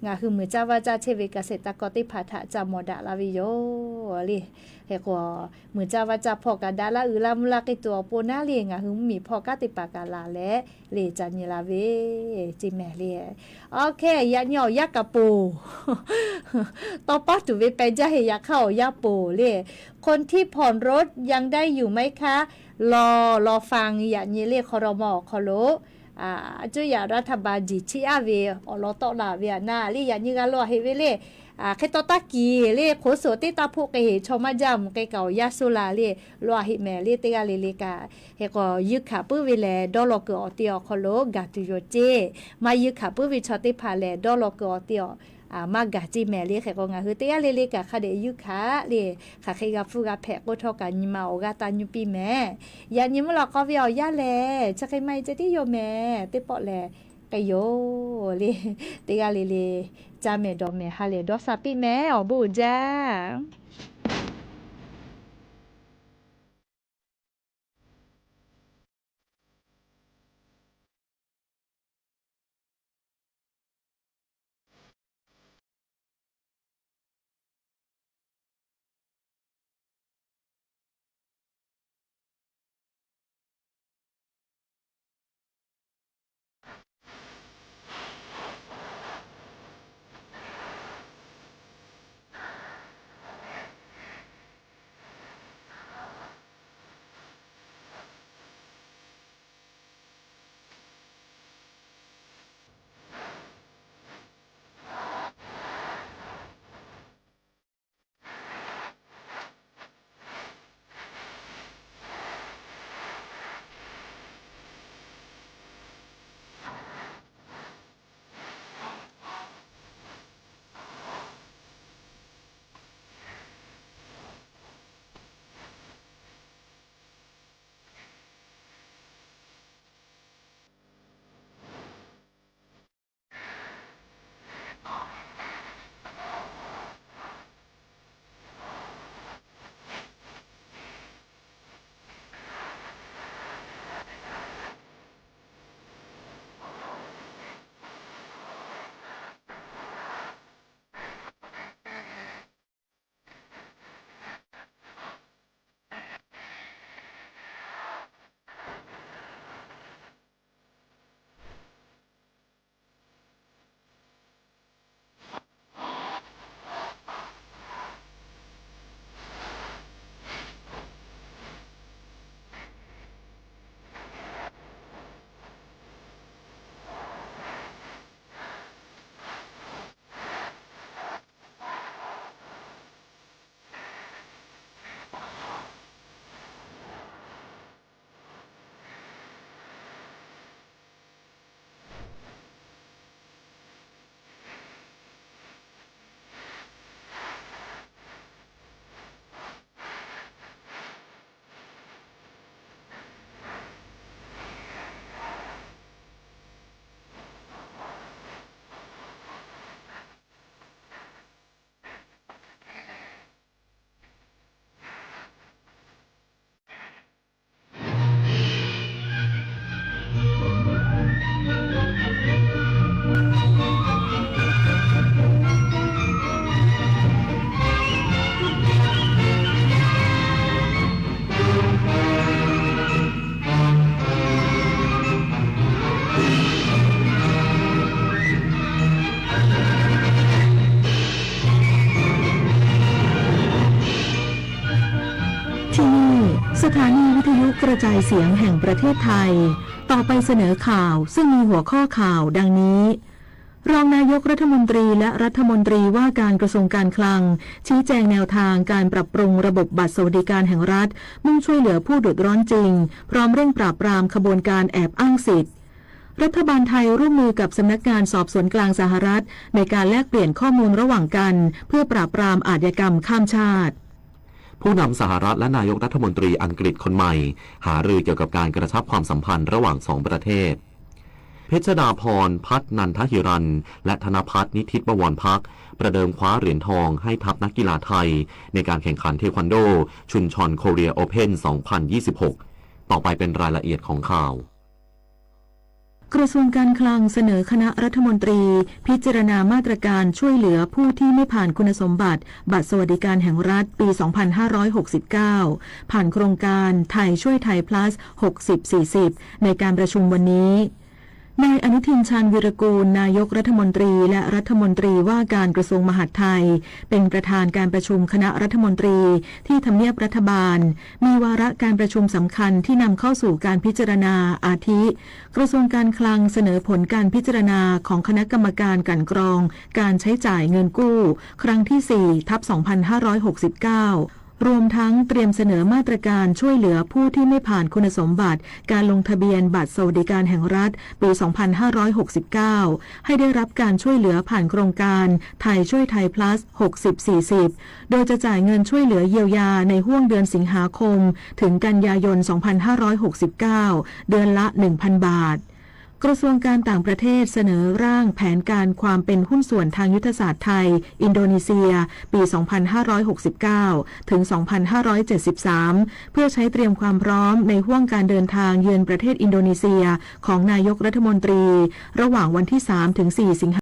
ngaˬ hui muiˬ caˇ vaˇ caˇ chehˇ ve เกษตรกร teˇ hpaˍ htaꞈ ca mawˬ daꞈ la ve yoˬ le. Hk'e k'o, muiˬ caˇ vaˇ caˇ hpawˇ kaꞈ daꞈ laˇ uiˍ laˇ mvuhˇ laˇ k'e tuˬ awˬ pon naˉ le, ngaˬ hui mvuhˇmiˬ hpawˇ kanˉ teˇ hpaˍ kaꞈ laˬ leh le ca nyi la ve, ceˇ mehˍ le. Awˬ hk'e yaꞈ nyi awˬ yanˇ kaꞈ poˬ tawˇ paˉ tuˬ ve peh jaˇ heˆ. Yaꞈ hk'aˇ awˬ yanˇ poˬ le, คนที่ผ่อนรถยังได้อยู่ไหมคะ law, law fa yaꞈ nyi le ครม. awˬ hk'aw lo, a cuˇ yaꞈ รัฐบาล jiˬ chiˇ aˉ ve awˬ lawn tawˆ la ve aꞈ na le, yaꞈ nyi g'a law heˆ ve le. Hk'e taw taˇ kiˬ le, โฆษก teˇ taˇ hpoˆ k'e heˍ chaw maˇ jaˇ mvuhˬ k'e kaꞈ awˬ yanˇ suh la le, law heˆ mehˍ le. Teˇ g'aˇ le le kaꞈ hk'e k'o, yuˇ hkanˍ puiˉ ve lehˬ dawˇ law kuiˬ awˬ te awˬ hk'aw lo gaˬ tuˬ yoˬ ceˇ. Maˇ yuˇ hkanˍ puiˉ ve chaw teˇ hpaˍ lehˬ dawˇ law kuiˬ awˬ te awˬ maˇ gaˬ ceˇ mehˍ le. Hk'e k'o, ngaˬ hui teˇ g'aˇ le le kaꞈ hk'a dehꞈ yuˇ hkanˍ le, hk'aˬ hk'e g'a hpfuhˇ g'a hpehꞈ k'oˆ htawˇ kaꞈ nyi ma awˬ g'aˇ taˇ nyuˇ piˇ mehˍ. Yaꞈ nyi mvuhˇ lawꞈ k'aw ve awˬ yanˇ lehˬ, chi hk'e maˇ heˆ ceh tiˉ yoˬ mehˍ. Teˇ pawˆ lehˬ k'ai yoˬ le. Teˇ g'aˇ le le caˇ mehˍ dawˬ mehˍ ha lehˬ dawˇ sha piˇ mehˍ awˬ bon uiˍ jaˇ.ที่นี่ สถานีวิทยุกระจายเสียงแห่งประเทศไทย ต่อไปเสนอข่าว ซึ่งมีหัวข้อข่าวดังนี้ รองนายกรัฐมนตรีและรัฐมนตรีว่าการกระทรวงการคลัง ชี้แจงแนวทางการปรับปรุงระบบบัตรสวัสดิการแห่งรัฐ มุ่งช่วยเหลือผู้เดือดร้อนจริง พร้อมเร่งปราบปรามขบวนการแอบอ้างสิทธิ์ รัฐบาลไทยร่วมมือกับสำนักงานสอบสวนกลางสหรัฐ ในการแลกเปลี่ยนข้อมูลระหว่างกัน เพื่อปราบปรามอาชญากรรมข้ามชาติ ผู้นำสหรัฐและนายกรัฐมนตรีอังกฤษคนใหม่ หารือเกี่ยวกับการกระชับความสัมพันธ์ระหว่างสองประเทศ เพชรดาพร พัฒนันทหิรัน และธนพัฒน์ นิทิตบวรภักดิ์ ประเดิมคว้าเหรียญทองให้ทัพนักกีฬาไทย ในการแข่งขันเทควันโด ชุนชอน โคเรีย โอเพ่น สองพันยี่สิบหก ต่อไปเป็นรายละเอียดของข่าว กระทรวงการคลังเสนอคณะรัฐมนตรีพิจารณามาตรการช่วยเหลือผู้ที่ไม่ผ่านคุณสมบัติบัตรสวัสดิการแห่งรัฐปี สองพันห้าร้อยหกสิบเก้า ผ่านโครงการไทยช่วยไทย plus หกสิบ สี่สิบ ในการประชุมวันนี้ นายอนุทิน ชาญวีรกูล นายกรัฐมนตรี และรัฐมนตรีว่าการกระทรวงมหาดไทย เป็นประธานการประชุมคณะรัฐมนตรีที่ทำเนียบรัฐบาล มีวาระการประชุมสำคัญที่นำเข้าสู่การพิจารณา อาทิ กระทรวงการคลังเสนอผลการพิจารณาของคณะกรรมการกลั่นกรองการใช้จ่ายเงินกู้ ครั้งที่ สี่ ทับ สองพันห้าร้อยหกสิบเก้า รวมทั้งเตรียมเสนอมาตรการช่วยเหลือผู้ที่ไม่ผ่านคุณสมบัติการลงทะเบียนบัตรสวัสดิการแห่งรัฐปี สองพันห้าร้อยหกสิบเก้า ให้ได้รับการช่วยเหลือผ่านโครงการไทยช่วยไทย plus หกสิบ สี่สิบ โดยจะจ่ายเงินช่วยเหลือเยียวยาในห้วงเดือนสิงหาคม ถึงกันยายน สองพันห้าร้อยหกสิบเก้า เดือนละ หนึ่งพัน บาท กระทรวงการต่างประเทศเสนอร่างแผนการความเป็นหุ้นส่วนทางยุทธศาสตร์ไทย อินโดนีเซีย ปี สองพันห้าร้อยหกสิบเก้า ถึง สองพันห้าร้อยเจ็ดสิบสาม เพื่อใช้เตรียมความพร้อมในห้วงการเดินทางเยือนประเทศอินโดนีเซียของนายกรัฐมนตรี ระหว่างวันที่ สาม ถึง สี่ สิงหา